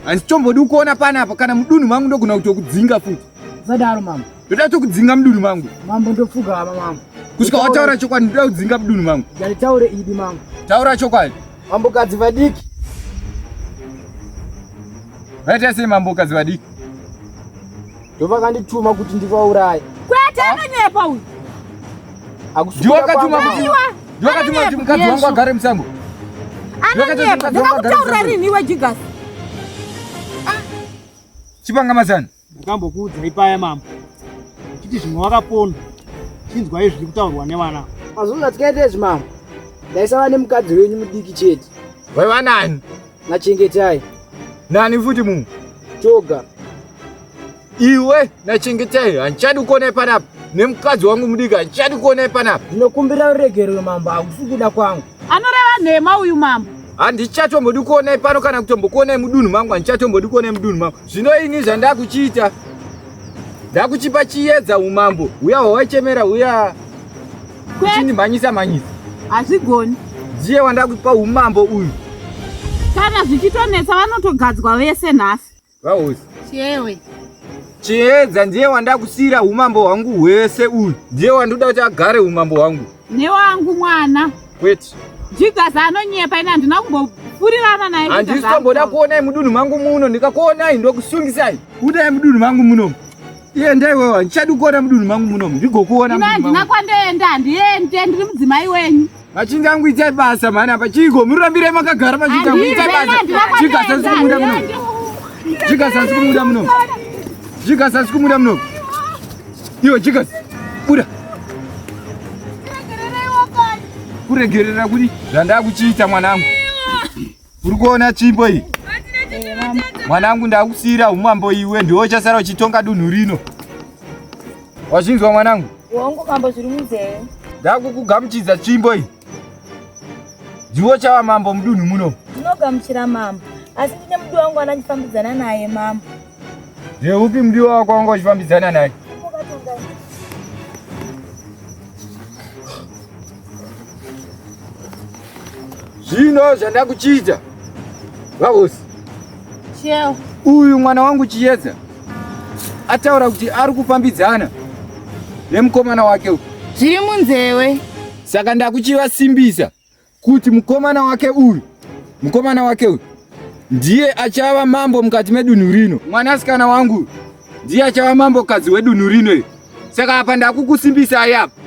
Handichombodi kukuona panapa kana mudunhu mangu ndogona kutokudzinga futi. Usadaro mambo. Ndoda kutokudzinga mudunhu mangu. Mambo ndopfugama mambo. Kusvika wataura chokwadi ndoda kudzinga mudunhu mangu. Nditaure idi mambo. Taura chokwadi. Mambokadzi vadiki. Vaita sei mambokadzi vadiki? Ndovakandituma kuti ndivauraye. Kwete anonyepa uyu. Ndiwe wakatuma kuti ndiwe wakatuma kuti mukadzi wangu agare musango. Anonyepa. Ndakakutaurira rini iwe Jigas? Chipanga mazano. Ndakambokuudzai paya mambo. Uchiti zvimwe wakapona. Chinzwai zviri kutaurwa nevana. Mazuva atikaita izvi mambo. Ndaisava nemukadzi wenyu mudiki chete. Waiva nani? NaChengetai. Nani futi mumwe? Toga. Iwe naChengetai handichadi kuonai panapa nemukadzi wangu mudiki handichadi kuonai panapa. Ndinokumbira ruregerero mambo, hakusi kuda kwangu. Anoreva nhema uyu mambo. Handichatombodi kuonai pano kana kutombokuonai mudunhu mangu, handichatombodi kuonai mudunhu mangu. Zvino ini zvandakuchiita ndakuchipa chiedza umambo huya hwawaichemera huya uchindimhanyisa mhanyisa. Hazvigoni. Ndiye wandakupa umambo uyu. Kana zvichitonetsa vanotogadzwa vese nhasi. Vahosi. Chewe. Chiedza ndiye wandakusiira umambo hwangu hwese uyu. Ndiye wandoda kuti agare umambo hwangu. Newangu mwana. Kwete. Jigas anonyepa ini handina kumbofurirana naye. Handisi tomboda kuonai mudunhu mangu muno ndikakuonai ndokusungisai. Budai mudunhu mangu muno. Iye iwewe handichadi kuona mudunhu mangu muno ndigokuona. Ini handina kwandoenda handiende ndiri mudzimai wenyu. Machinja angu itai basa mhani apa chiiko murambirei makagara machinja angu itai basa. Jigas handisi kumuda muno. Jigas handisi kumuda muno. Jigas handisi kumuda muno. Iwe chikazi, buda. Kuregerera kuri zvandakuchiita mwanangu. Uri kuona tsvimbo iyi? Mwanangu ndakusiira umambo iwe ndiwe uchasara uchitonga dunhu rino. Wazvinzwa mwanangu? Wangu mambo zviri munzeve. Ndakukugamuchidza tsvimbo iyi. Ndiwe uchava mambo mudunhu muno. Ndinogamuchira mambo. Asi ndine mudiwa wangu andandifambidzana naye mambo. Ndeupi mudiwa wako wanga uchifambidzana naye? Zvino zvandakuchiita vahosi. Cheo. Uyu mwana wangu Chiedza ataura kuti ari kufambidzana nemukomana wake uyu. Zviri munzewe. Saka ndakuchivasimbisa kuti mukomana wake uyu mukomana wake uyu ndiye achava mambo mukati medunhu rino. Mwanasikana wangu ndiye achava mambokadzi wedunhu rino iri. Saka apa ndakukusimbisai apa.